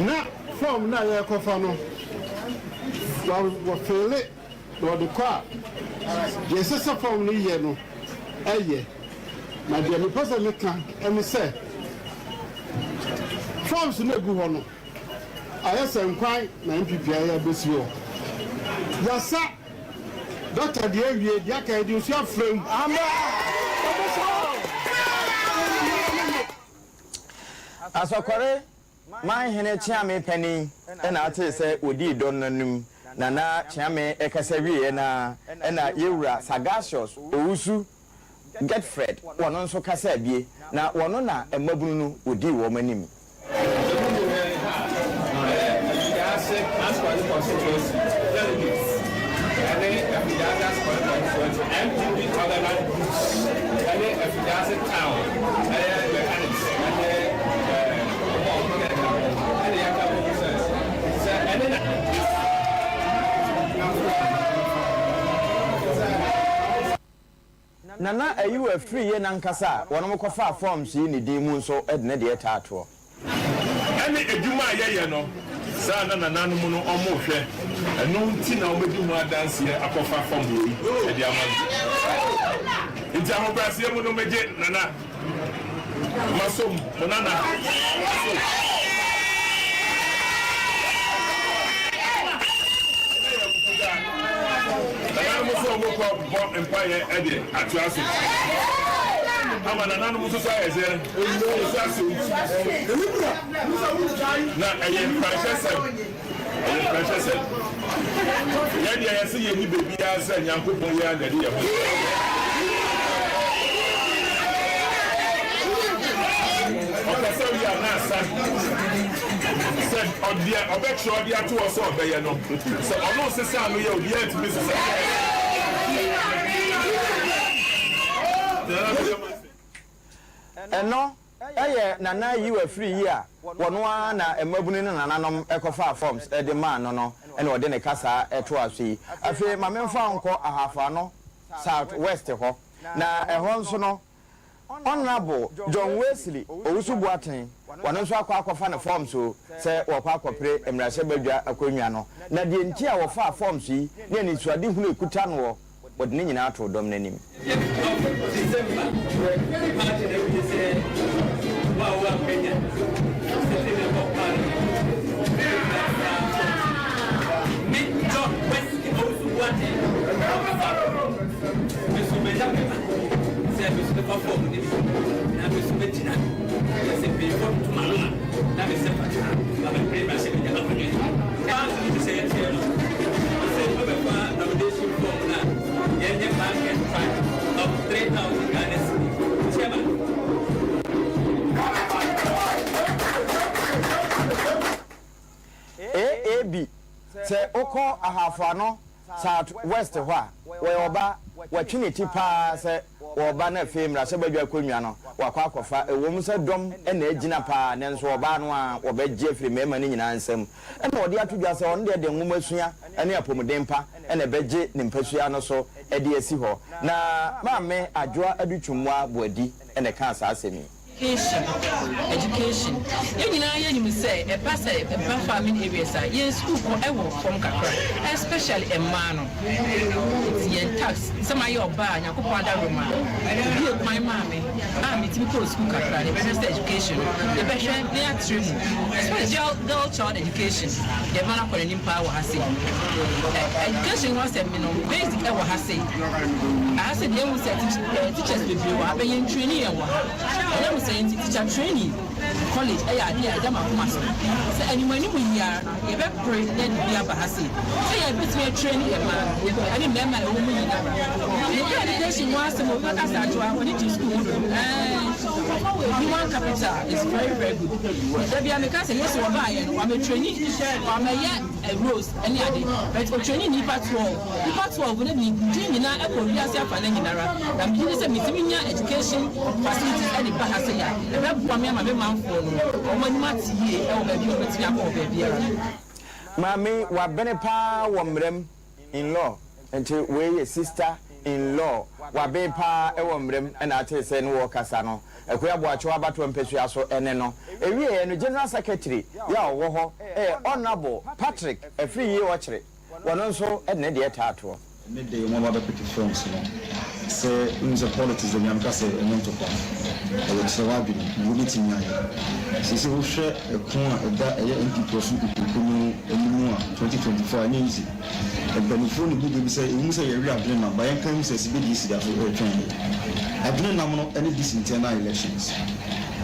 Na fɔɔm no a yɛrekɔfa no, wɔfeele na ɔde kɔ a, deɛ ɛsɛ sɛ fɔɔm no yɛ no, ɛyɛ. Na deɛ mepɛ sɛ meka ne sɛ, forms no a ɛgu hɔ no, ayɛ sɛ nkwan na NPP ayɛ abɛsi hɔ. Yɛasa dɔkta deɛ awie, deɛ aka yɛde nsuo afra mu. Asɔkɔre Man hene Kyeame panin na atee sɛ wɔdii dɔ no anim na na Kyeame rekasa wieɛ no ara na Yɛwura Sagasius Owusu Getfred wɔno nso kasaa bie na wɔno na mmabunu no wɔdii wɔn anim. Emu mu hɛn ha yɛ Afidaase Asukwae Constituency delegates ne Afidaase Asukwae Constituency NPP Organized Groups ne Afidaase Town ɛyɛ mechanics ne wɔn a wɔkeka ho ɛna yɛaka abom sɛ sɛ ɛne na. Nana Ayew Afriyie nankasa a wɔnom kɔfaa forms yi ne din mu nso de ne deɛ taa toɔ. Ɛne adwuma a yɛyɛ no, saa na nananom no wɔrehwɛ, ɛno nti na wɔadi ho adanseɛ akɔfa fam wei de ama no. Nti ahobrɛaseɛ mu no megye Nana, masom mo Nana, masom. Nananom nso wɔkɔ bɔ mpaeɛ de atoa so ama nananom nso so ayɛ sɛ nso aso. Na ɛyɛ nkuranhyɛsɛm, ɛyɛ nkuranhyɛsɛm. Yɛn deɛ yɛse yɛnni baabiara sɛ Nyankopɔn yi ara na ɛde yɛn ho. Ɔkasa wie a na asa. Sɛ ɔdeɛ ɔbɛtwerɛ de ato hɔ sɛ ɔbɛyɛ no, sɛ ɔno nsesa ano yɛ obiara ntumi nsesa. Ɛno yɛ Nana Yiw Afiri yi a wɔno ara na mmabunu ne nananom kɔfaa forms de maa no no na ɔde ne kasa toaa so yi. Afei ma memfa wo nkɔ Ahafo Ano South West hɔ, na ɛhɔ nso no Honourable John Wesley Owusu Boateng, ɔno nso akɔ akɔfa ne forms o sɛ wɔkɔ akɔpere mmarahyɛbadwa akonnwa no. Na deɛ nti a wɔfaa forms yi ne anisoadehunu a ɛkuta noɔ, wɔde ne nyinaa too dɔm no anim. AAB, Sɛ wokɔ Ahafo Ano South West hɔ a, wɔyɛ ɔba, watwi ne ti paa sɛ wɔreba na afei mmarahyɛbadwa akonnwa no wɔakɔ akɔfa. Ɛwom sɛ dɔm na agyina paa, nanso ɔbaa no ara wɔbɛgye afiri mmarima no nyinaa nsam. Ɛna ɔde ato dwa sɛ ɔno deɛ de nwomasua ne apɔmuden pa na ɛbɛgye ne mpasua no so de asi hɔ. Na Maame Adwoa Adutwummoa Boadi na ɛkaa saa asɛm yi. Education, Education, Yɛn nyinaa yɛnim sɛ ɛba sɛ ɛba farming areas a, yɛn sukuu kɔ ɛwɔ fam kakra, especially mmaa no. Nti yɛn tax, sɛ mayɛ ɔbaa a Nyankopɔn adaworoma a, obue kwan maa me a metumi kɔɔ sukuu kakra no, yɛbɛhwɛ sɛ education no, yɛbɛhwɛ na yɛatrɛ mu, especially girl, girl child education, yɛbɛma no akɔ n'anim paa wɔ ha sei. Education ho asɛm no, basic ɛwɔ ha sei. Aha sei deɛ yɛhu sɛ teachers bebree wɔ ha, but yɛn traini yɛn wɔ ha. Ɛnam saa nti, teacher training college yɛ adeɛ a ɛda m'akoma so sɛ anim anim yi ara no yɛbɛpere na yɛde bi aba ha sei sɛ yɛbɛtumi atraini mmaa ne mmarima a ɛwɔ mu nyinara. Meka education ho asɛm a obi bɛka sɛ Adwoa w'ani gye sukuu ho dodo. Ɛɛn, human capital is very very good. Da biara meka sɛ Yesu ɔbaeɛ no wamɛtraini, wamɛyɛ Rose ne ade but otraini nnipa 12 nnipa 12 no de din nyinaa kɔ wiase afanan nyinara na megye di sɛ metumi nya education facilities de ba ha sei a ɛbɛboa me ama me manfoɔ no wɔn anim ate yie wɔ baabi a wɔbɛtumi akɔ wɔ baabiara. Maame wabene paa wɔ mmara mu, in law, nti wei yɛ sister in law waben paa wɔ mmara mu na atee sɛ ne wɔkasa no Akua Boakyew abatoɔ mpasua so ne no. Ɛwieɛ no General Secretary yɛ a ɔwɔ hɔ yɛ Honourable Patrick Afriyie Ɔkyere, wɔno nso de ne deɛ taa toɔ. Ɛnɛ da yi wɔn aba abɛpeke forms no sɛ wonim sɛ politics da biara meka sɛ ɛnyɛ ntɔkwa ɛyɛ kyerɛ w'adwene nea wobɛtumi ayɛ. Seesei wohwɛ ɛko a ɛda ɛyɛ NPP ɔsom kokuroko no anim a 2024 a ɛnyɛ easy. Mpaninfoɔ na ɛbu bɛ bi sɛ ɛwom sɛ yɛwe adwene nam but yɛnka nhu sɛ sibedie si da so ɛretwɛn yɛn. Adwene nam no ɛne this internal elections.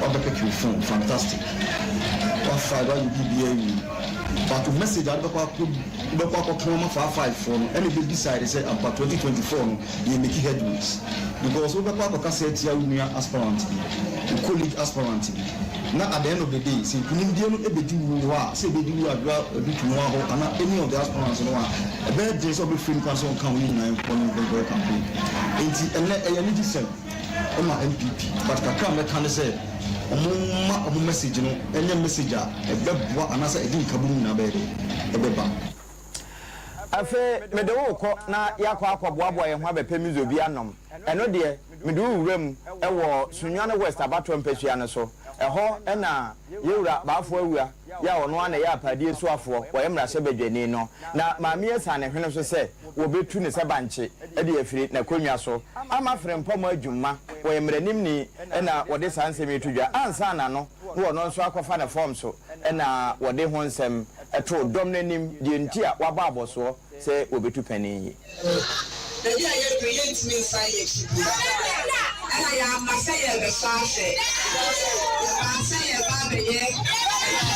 Wabɛpeke wo phone fantastic wafile wayɛ biribiara awie but wo message a wode bɛkɔ akɔ wobɛkɔ akɔtɔn ama faa five foɔ no ɛna ɛbɛ decide sɛ ampa 2024 no yɛ make headways because wobɛkɔ akɔkasa atia wo nua aspirant bi wo colleague aspirant bi na at the end of the day sɛ nkunimdie no ɛbɛdi wo hɔ a sɛ ɛbɛdi wo Adwoa Adutwumua hɔ anaa any of the aspirants no a ɛbɛyɛ den sɛ wobɛfrɛ nipa no sɛ ɔnka wo ne nyinaa nkɔ ne nkɔyɛ campaign enti ɛnɛ ɛyɛ anigyesɛm ma NPP but kakra a mɛka ne sɛ ɔmo mma ɔmo message no nyɛ message a ɛbɛboa anaasɛ ɛde nkabom nyinaa bɛyɛ dɛn ɛbɛba. Afei mede wo rekɔ na yɛakɔ akɔboaboa yɛn ho abɛpɛ miso bi anom. Ɛno deɛ, mede wo rewura mu wɔ Sunyani West abatoɔ mpasua no so. Ɛhɔ na Yɛwura Baafoɔ Awua yi a ɔno ara na ɛyɛ Apaadie soafoɔ, ɔyɛ mmarahyɛbadwani no, na Maame asiane ne hwene so sɛ wɔbɛtu no sɛ bankye de afiri n'akonnwa so ama Frempɔmɔ adwumma. Ɔyɛ mmaranimni na wɔde saa nsɛm yi to dwa ansa na no na ɔno nso akɔfa ne fɔm so na wɔde ho nsɛm too dɔm no anim deɛ nti a wabɔ abɔsoɔ sɛ wɔbɛtu panin yi. Baabi a yɛaduru yi, yɛntumi nsan yɛn akyi bio. Ɛna yɛamma sɛ yɛrebɛsɔ ahwɛ. Yɛbaa sɛ yɛreba abɛyɛ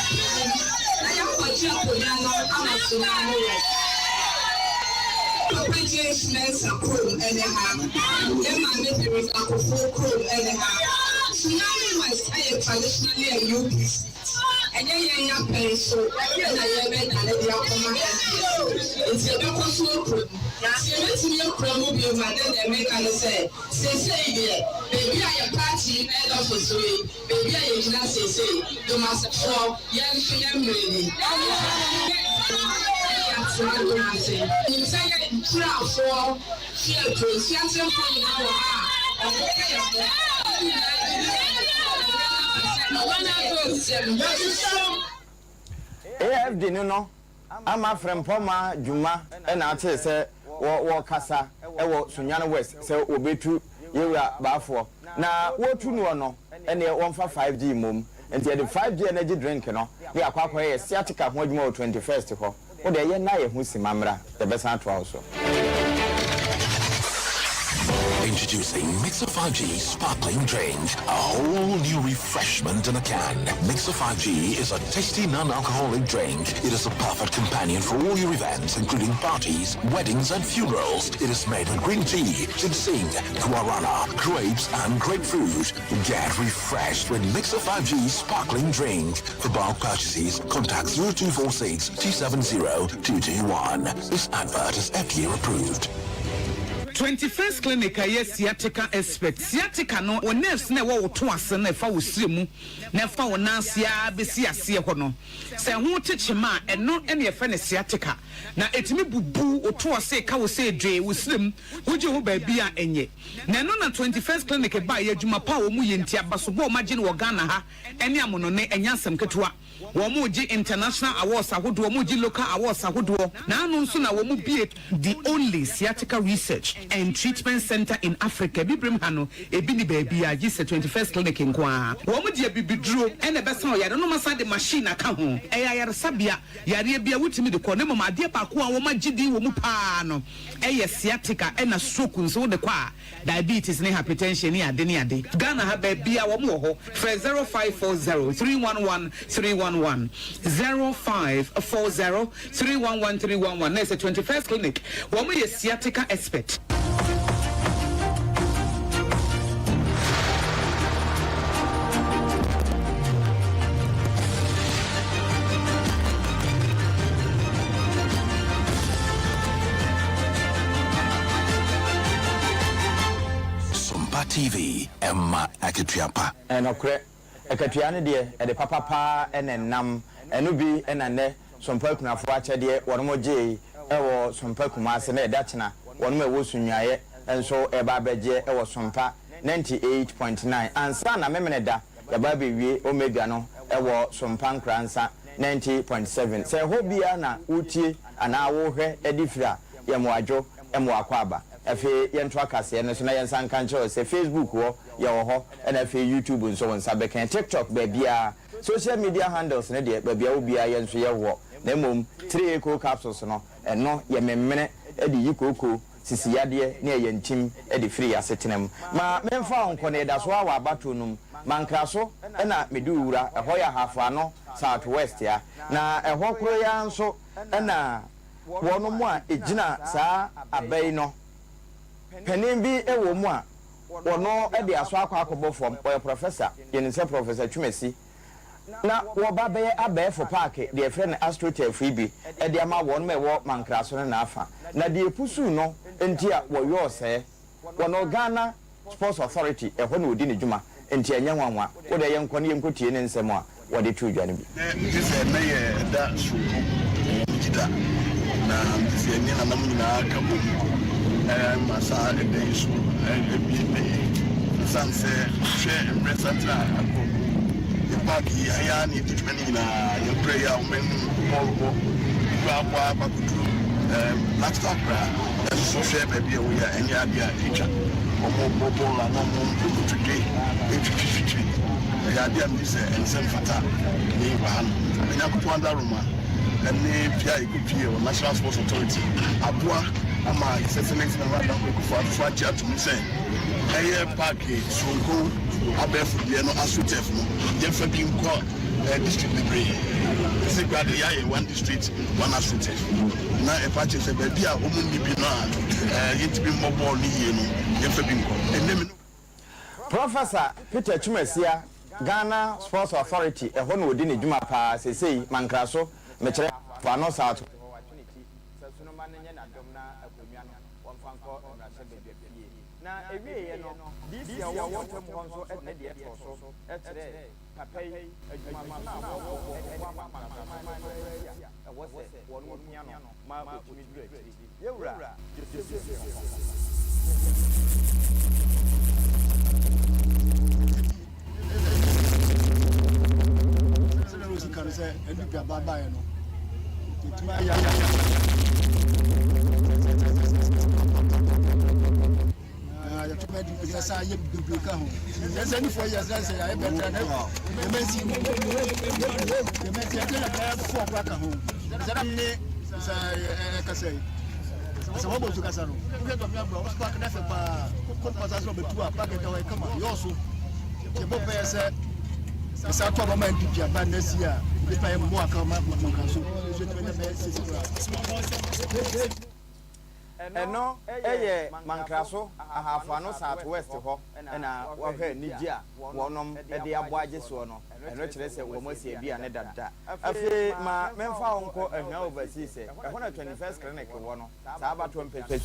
nhwehwɛmu na yɛakɔgye akonnwa no ama Sunyani West. Papa James Mensah kurom ne ha. Yɛn maame Derrick Akuffo kurom ne ha. Sunyani West yɛ traditionally a UP seat. Ɛnyɛ yɛn apɛn so na yɛrebɛdane de akɔma NPP, nti yɛbɛkɔ so akura mu. Sɛ yɛbɛtumi akura mu bio a, then deɛ meka ne sɛ, seesei deɛ, baabi a yɛn party yi head office wɔ yi, baabi a yɛgyina seesei, Domasefoɔ, yɛn nso yɛn mmerɛ ni. Nti yɛatena Domase. Menim sɛ yɛn Turafoɔ, Fiapre, Suatenfoɔ nyinaa wɔ ha a wɔka yɛn ho. Yɛn nyinaa gye di sɛ AFD no no ama frɛmpɔma dwuma na atee sɛ wɔrekasa wɔ Sunyani West sɛ wɔbɛtu Yɛwura Baafoɔ na wɔretu noɔ no ɛneɛ wɔmfa 5G mmom nti yɛde 5G energy drink no na yɛakɔ akɔyɛ yɛ sciatica ho adwuma wɔ 21st hɔ. Wo deɛ yɛ na yɛ ho sima mmra, yɛbɛsan atoa wo so. Introducing Mixer 5G Sparkling Drink, a whole new refreshment in a can. Mixer 5G is a tasty non-alcoholic drink. It is a perfect companion for all your events, including parties, weddings and funerals. It is made with green tea, ginseng, guarana, grapes and grapefruit. Get refreshed with Mixer 5G Sparkling Drink. For bulk purchases, contact 0246 270 221. This advert is FDA approved. 21st Clinic a ɛyɛ sciatica expert. Sciatica no, wo nerves no a ɛwɔ wo to ase no a ɛfa wo srɛ mu na ɛfa wo nan ase ara bɛsi aseɛ hɔ no, sɛ ɛho te kyema a, ɛno na yɛfrɛ no sciatica. Na ɛtumi bubu wo to ase, ɛka wo sɛ dwee, wo srɛ mu, wogye ho baabi a ɛnyɛ. Na ɛno na 21st Clinic baeɛ, adwuma pa a wɔyɛ nti, abasobɔ a wɔagye no wɔ Ghana ha ne amonone, ɛnyɛ asɛm ketewa. Wɔregye international awards ahodoɔ, wɔregye local awards ahodoɔ, na ano nso na wɔbue the only sciatica research and treatment centre in Africa. Abibirem ha no, ebi nni baabiara gye sɛ 21st Clinic nko ara. Wɔde abibiduro na ɛbɛsa ɔyare no, na wɔasan de machine aka ho. Ɛyɛ ayaresabea, yareɛ biara wotumi de kɔ, na mmom adeɛ baako a wɔagye din wɔ mu pa ara no yɛ sciatica ɛna stroke nso wode kɔ a, Diabetes ne hypertension ne ade ne ade. Ghana ha baabia wɔn wɔ hɔ. Frɛ 0540 311 311, 0540 311 311 na ɛsɛ 21st clinic. Wɔn yɛ sciatica expert. Sompa TV, ɛma akatua pa. Nokorɛ, akatua no deɛ, ɛde papa paa na ɛnam. Ɛno bi na nnɛ Sompa akunafoɔ akyɛdeɛ wɔnom gyee wɔ Sompa Kumase na ɛda kyena wɔnom a ɛwɔ Sunyuaeɛ nso reba abɛgyeɛ wɔ Sompa 98.9 ansa na Memeneda yɛaba abɛwie Omega no wɔ Sompa Nkoransa 90.7. Sɛ ɛhɔ biara na woretie anaa worehwɛ de firi a, yɛ mmoadwo ma w'akwaaba. Afei yɛntoa kaseɛ no so na yɛnsan nka nkyerɛ wo sɛ Facebook hɔ yɛwɔ hɔ ɛna afei YouTube nso wo nsa bɛka yɛn, TikTok baabiara. Social media handles no deɛ baabi a wɔ biara yɛn nso yɛwɔ na mmom 3A Cold Capsules no ɛno yɛ memene de yi kooko, sisi yadeɛ ne ɛyɛ ntim de firi yɛn asetena mu. Ma memfa wo nkɔ na yɛda so ara wɔ abatoɔ no mu. Mankraso na mede wo wura, ɛhɔ yɛ Ahafo Ano South West a, na ɛhɔ koro yi ara nso na wɔnom a ɛgyina saa aba yi no panin bi wɔ mu a wɔno de aso akɔ akɔbɔ fam, ɔyɛ Professor, yɛnim sɛ Professor Twumasi, na wɔba bɛyɛ abɛɛfo paake deɛ yɛfrɛ no AstroTurf yi bi de ama wɔnom a ɛwɔ Mankraso no n'afa. Na deɛ ɛpusuu no nti a wɔyɔɔ sɛɛ, wɔno Ghana Sports Authority, ɛhɔ na ɔdi ne dwuma, nti ɛnyɛ nwanwa. Wo deɛ yɛnkɔ na yɛnkɔtie ne nsɛm a wɔde too dwa no bi. Nɛ megye sɛ nnɛ yɛ ɛda soronko, ɛyɛ anigye da, na megye sɛ yɛne nananom nyinaa ka bom ma saa ɛda yi so abie nnɛ yi. Ɛsiane sɛ wohwɛ mmerɛ santen a akɔ mu, yɛ park yi, ha yi ara na yɛdi dwuma no nyinaa, yɛn berɛ yi a wɔn anim bɔɔl bɔ, kura abɔ ara kɔ akɔduru Black Star koraa. Nanso hwɛ baabi a wɔyɛ a ɛnyɛ ade a etwa. Wɔbɔ bɔɔl a na wɔn nkotodwe retwitwitwitwi. Ɛyɛ ade a migye sɛ ɛnsɛ mfata ne wɔ ha no. Na Nyankopɔn adaworoma ne pie a yɛkɔpie wɔ National Sports Authority aboa ama His Excellency Nana Addo Dankwa Akufo-Addo nso agye atom sɛ ɛyɛ paake soronko abɛɛfo deɛ no AstroTurf no yɛmfa bi nkɔ district bebree. Sɛ koraa de yɛayɛ one district one AstroTurf. Na ɛpa kyerɛ sɛ baabi a wɔn nni bi no a yɛntumi mmɔ bɔɔl no yie no, yɛmfa bi nkɔ. Ɛnnɛ me ne. Professor Peter Twumasiah, Ghana Sports Authority, ɛhɔ na ɔdi ne dwuma paa seesei, Mankraso, mekyerɛ Ano South hɔ, watwe ne ti sɛ sonoma no nyɛ n'adom na akonnwa no wɔmfa nkɔ mmarahyɛbadwafie. Na ɛwieeɛ no, DC a ɔwɔ ntam hɔ nso de ne deɛ too so kyerɛɛ papa yi adwumasono a wɔbɔ de boa ma Mankrasoman no kɔ akyi a ɛwɔ sɛ wɔn pia no ma ɔtumi duru akyiri. Yɛwura Joseph Frimpong. Sɛdeɛ na ɔsi ka no sɛ NPP aba baeɛ no, yɛtumi ayɛ Na yɛto bɛ di yɛ sa yɛ bebree ka ho. Yɛ sɛ ni fo yɛ sɛ sɛ yɛ bɛ tɛ ne yɛ bɛ si yɛ bɛ si yɛ tɛ bɛ fo kura ka ho. Sɛ na ne sɛ ɛ kasa yi. Sɛ wɔn bɔ nsu kasa no. Wohwɛ dɔm yɛ bro, wɔn park na fɛ paa. Kɔ pasa sɛ ɔbɛtu a park ɛda hɔ ɛkama yɛ ɔso. Yɛ bɔ pɛyɛ sɛ ɛsa tɔ bɔ ma NPP aba next year. Nipa yɛ mmoa ka ma ma ka so. Nso ɛtumi na bɛyɛ sisi kura. Ɛno yɛ Mankraso Ahafo Ano South West hɔ na wɔhwɛ anigye a wɔnom de abɔ agye soɔ no. Ɛno kyerɛ sɛ wɔn asi aduane dada. Afei ma memfa wo nkɔ Ahwea Overseas, ɛhɔ na 21st Clinic wɔ no. Saa abatoɔ mpɛsɛ.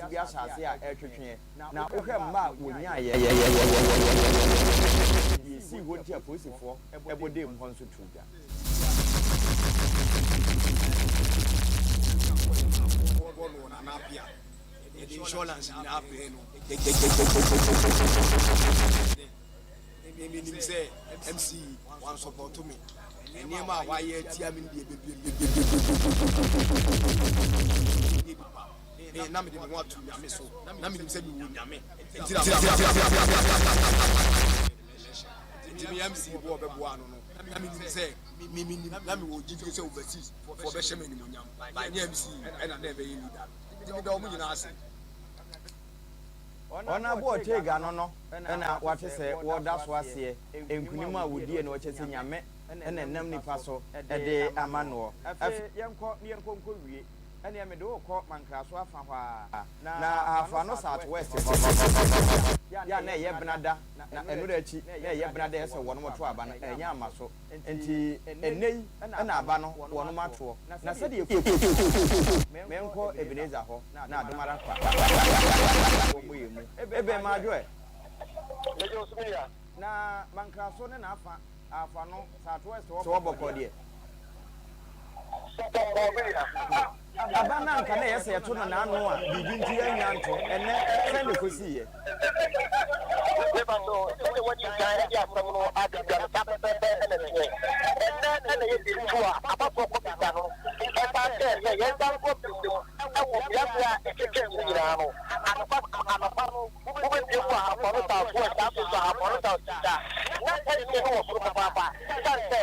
Bi ahyɛ ase a ɛretwetweɛ na wohwɛ mma a wɔnyaeɛ deɛ ɛsii hɔ nti apolisifoɔ bɔ dam hɔ nso too dwa. Yɛde insurance nyinaa brɛ no. Me menim sɛ MC wansɔpɔto me. Nneɛma a wayɛ atia me no deɛ bebrebe. Me na mede me ho ato Nyame so. Na menim sɛ mewɔ Nyame. Nti na nti me MC bo ɔbɛboa ano no. Na menim sɛ me menim na mewɔ gyidie sɛ overseas foɔ bɛhyɛ me animuonyam. But ɛnyɛ MC ɛna na ɛbɛyɛ leader no. Nti meda wɔn nyinaa ase. Wɔn a bɔɔ Tega no no na wɔate sɛ wɔda so aseɛ nkunim a wɔdie no ɔkyɛ sɛ Nyame na ɛnam nipa so de ama noɔ. Afei yɛnkɔ na yɛnkɔ nkɔ wie. Ɛneɛ mede wo rekɔ Mankraso afa hɔ ara na Ahafo Ano South West hɔ yɛ a na ɛyɛ benada na ɛnora akyi na ɛyɛ benada ɛyɛ sɛ wɔnom to aba no ɛnyɛ amma so. Enti ɛnnɛ yi na aba no wɔnom atoɔ, na sɛdeɛ Menkɔ Ebenezer hɔ na adom ara kwa wɔ mo yɛ mu. Eben Madwo ɛ? Megye wo so me nua. Na Mankraso ne n'afa afa no South West hɔ bɔkɔɔ deɛ. Bɔkɔɔ me nua. Aba no anka na ɛyɛ sɛ yɛto no n'ano a biribi nti yɛannya anto. Ɛnnɛ, sɛn na ɛkɔsiiɛ? Mepa so, sɛdeɛ woadi kan de asɛm no ato dwa no, saa pɛpɛɛpɛ na ɛteɛ. Ɛnnɛ na ɛyɛ day two a abatoɔ kɔmita no san hyɛɛ sɛ yɛnsan nkɔ bio wɔ mmeammea a ɛtwatwam no nyinaa no. Anɔpa anɔpa no, wobɛpue mu wɔ Ahafo South West, afei nso Ahafo South East a, na tension no wɔ soro papaapa. Ɛsiane sɛ,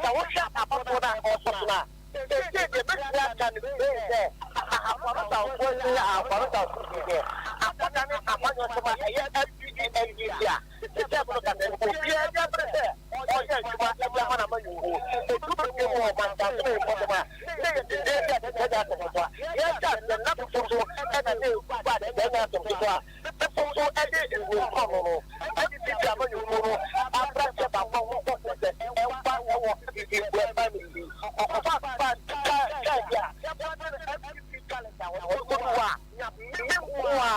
sɛ wohwɛ abatoɔ no a ɛrekɔ so no a, Seesei deɛ mɛtumi aka no pefee sɛ, Ahafoanosafoɔ ne Ahafoanosafoɔ deɛ, akɔdane amanyɔsɛm a ɛyɛ NPP NDC a, te sɛ mono kasa yi, obiara ani abere sɛ ɔreyɛ adwuma de ama n'amanyɔkuo. Ɛduru baabi wɔ ɔmantaso ne mpɔtam a, na ɛyɛ dendeenden a tete anya asɛm ketewa. Yɛhyɛ aseɛ no, na bepɔ so na na ɛgu ba a tete anya asɛm ketewa. Bepɔ so de nkorɔno no NPP amanyɔkuo no aberanteɛ baako a wɔbɔ ko sɛ ɛmfa wɔ Nkuranman no bi. Ɔkɔfaa kaa kaa bi a yɛafrɛ no NPP calendar wɔ hɔ kɔdu hɔ a ne nko a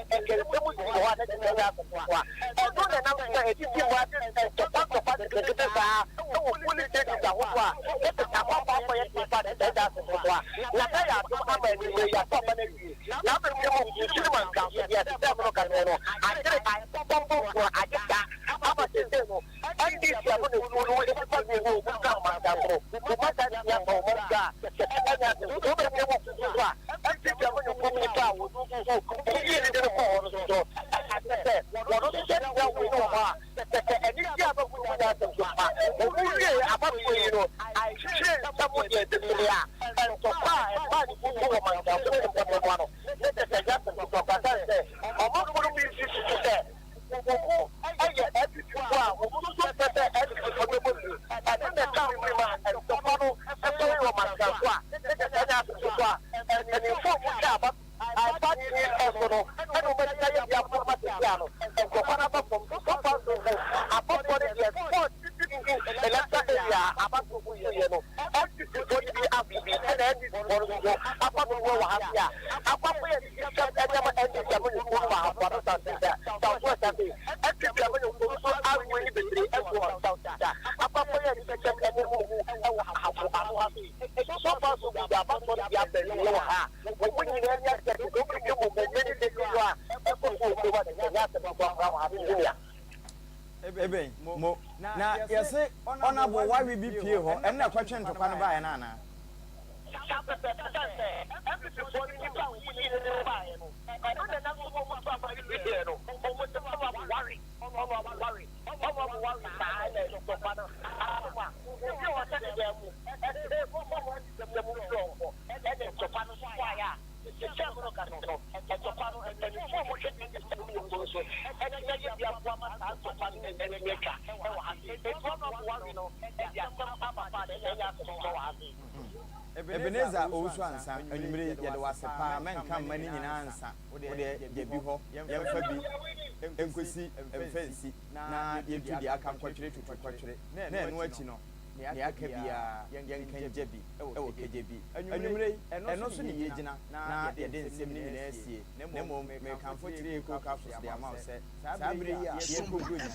nkɛntɛmu sisi hɔ a na kyerɛ sɛ ɛnyɛ asɛm ketewa. Ɛno na ɛnam so ma ɛdidi mu ade ntɔkwa ntɔkwa nketenkete saa wɔ polling stations ahodoɔ a na kyerɛ sɛ akɔ akɔ akɔyɛ den paa kyerɛ sɛ ɛnyɛ asɛm ketewa. Na na yɛ adom ama anwummerɛ yi ato aba no awie. Na afei mmom nkyiri ma nkaso deɛ ɛte sɛ ɛmono kaseɛ no agyere ayɛ pɔmpɔmpɔmpɔ agye da ama seesei no NDC ano na ekuo no nnipa mmienu a wɔn kura ɔmantafoɔ wɔn asan tia sɛ wɔn nsa a ɛnyɛ ase nso wɔn bɛwie wɔ kuku so a NPP amanyɔkuo mu nipa a wɔn nso so wɔn yie ne de no kɔɔ hɔ no nso so ɛsɛ sɛ wɔn nso so atia wɔn ne wɔn a kɛkɛ anigye a bɛhu no nyɛ asɛm so pa wɔn wie abatoɔ yi no ahwehwɛ nsɛm deɛ bebree a ntɔkwa a ɛbaa ne kuku wɔ mantafoɔ ne mpɔtamu ano ne kɛkɛ nyɛ asɛm so pa sane sɛ ɔmanfoɔ no bi nso susu sɛ Wɔn mu yɛ NPP foɔ a wɔn nso mpɛ sɛ NPP foɔ bɛbɔ din. Ɛno na ɛka ho bi ma ntɔkwa no sɔre wɔ Mankraso a ne kɛkɛ ne asese so a mpanimfoɔ a wɔtwa aba party yi so no na wɔatumi ayɛ bi aboa ma seesei ano ntɔkwa no aba fam. So far so good. Abatoɔ no deɛ sport titiriw electoral area a abatoɔ mu yie no NPP foɔ no bi ato bi ɛna NDC foɔ no nso afa dodoɔ wɔ ha sei a akɔ akɔyɛ Sɛ nneɛma NDC amanyɔkuo no wɔ Ahafo-Ano South East a, South West afei NPP amanyɔkuo no nso awini bebree agu wɔ South East a, akɔ akɔyɛ anigyesɛm ne huhu wɔ Ahafo-Ano ha sei. So far so good, abatoɔ no deɛ aba awieɛ wɔ ha a, wɔn nyinaa ani agye sɛ wɔbɛdwa mu wɔ many days no a ɛkɔ so wɔ kurom ha sɛ ɛnyɛ asɛm ketewa koraa wɔ ha sei menua. Eben, mo, na yɛse Honourable Wawe bi pie hɔ, ɛno na ɛkɔtwe ntɔkwa no baeɛ no anaa? Saa pɛpɛɛpɛ, ɛsiane sɛ NPP foɔ no nnipa a wɔn yii no baeɛ no, ɛno na ɛnam so ma wɔn tu aba no wieɛ no, wɔn sɛ Honourable Wawe, Honourable Wawe, Honourable Wawe saa na ntɔkwa no ato a obi a ɔhyɛ ne dan mu ɛsɛ wɔn wɔn adesɛm mu mfiri wɔn hɔ ɛna ntɔkwa no so aeɛ a seesei a me no kasa no ntɔkwa no mpanimfoɔ a wɔhwɛ NDC mu yɛ mu nso ɛna. atumi atwa wɔ ha sei. Enti Honourable Ware no de asɛm aba paa kyerɛ sɛ ɛnyɛ asɛm ketewa wɔ ha sei. Ebenezer Owusu Ansah, anwummere yi yɛde wo ase paa, mɛnka mma ne nyinaa ansa, wo deɛ gya bi hɔ, yɛmfa bi nkosi mfa nsi na yɛntu deɛ aka nkɔtwere tutu kɔtwere, na ɛno akyi no nea aka biara yɛnka ngya bi wɔ kegye bi. Anwummere yi, ɛno so ne yɛgyina na yɛde nsɛm no nyinaa asie, na mmom mekamfo Tiri Eco Capsules de ama wo sɛ saa bere yi a yɛrekɔ Buronya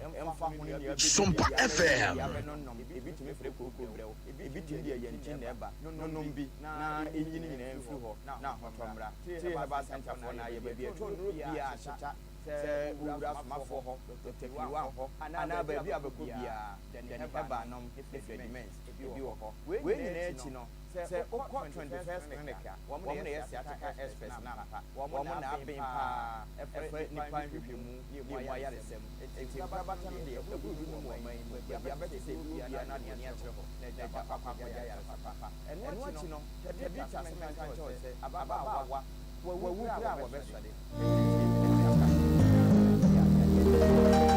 no, ɛmfa ho ne nea abɛdi biara, deɛ abɛnonnom, ebi tumi frɛ kooko brɛ wo, Ebi tumi de ayamkyi na ɛba. Nonom bi na enyi ne nyinaa mfiri hɔ na ahotɔ mmra. Tee Herbal Centre foɔ na ayɛ baabi a ɛtɔ nnuro biara ahyeta sɛ wowura asomafoɔ hɔ, Doctor Piwan hɔ anaa baabi a wobɛkɔ biara, Dani Herbal nom ne Fredimens ebi wɔ hɔ. Wei nyinaa akyi no, sɛ wokɔ 21st Clinic a, wɔn na ɛyɛ sciatica experts no ampa. Wɔn na aben paa ɛfa nnipa nhwehwɛmu ne emu ayaresa mu. Enti nkorabata no deɛ, ɛboro du nom wɔ ɔman yi mu. Baabi a bɛte sɛ ɛboro biara no ade ani akyerɛ hɔ na agya akɔ akɔgye ayaresa pa. Ɛno akyi no, Tabita se menka nkyerɛ wo sɛ, ababaawa, wawu koraa a wɔbɛsɔre. Enti ɛne aka no nyinaa yɛ adeɛ.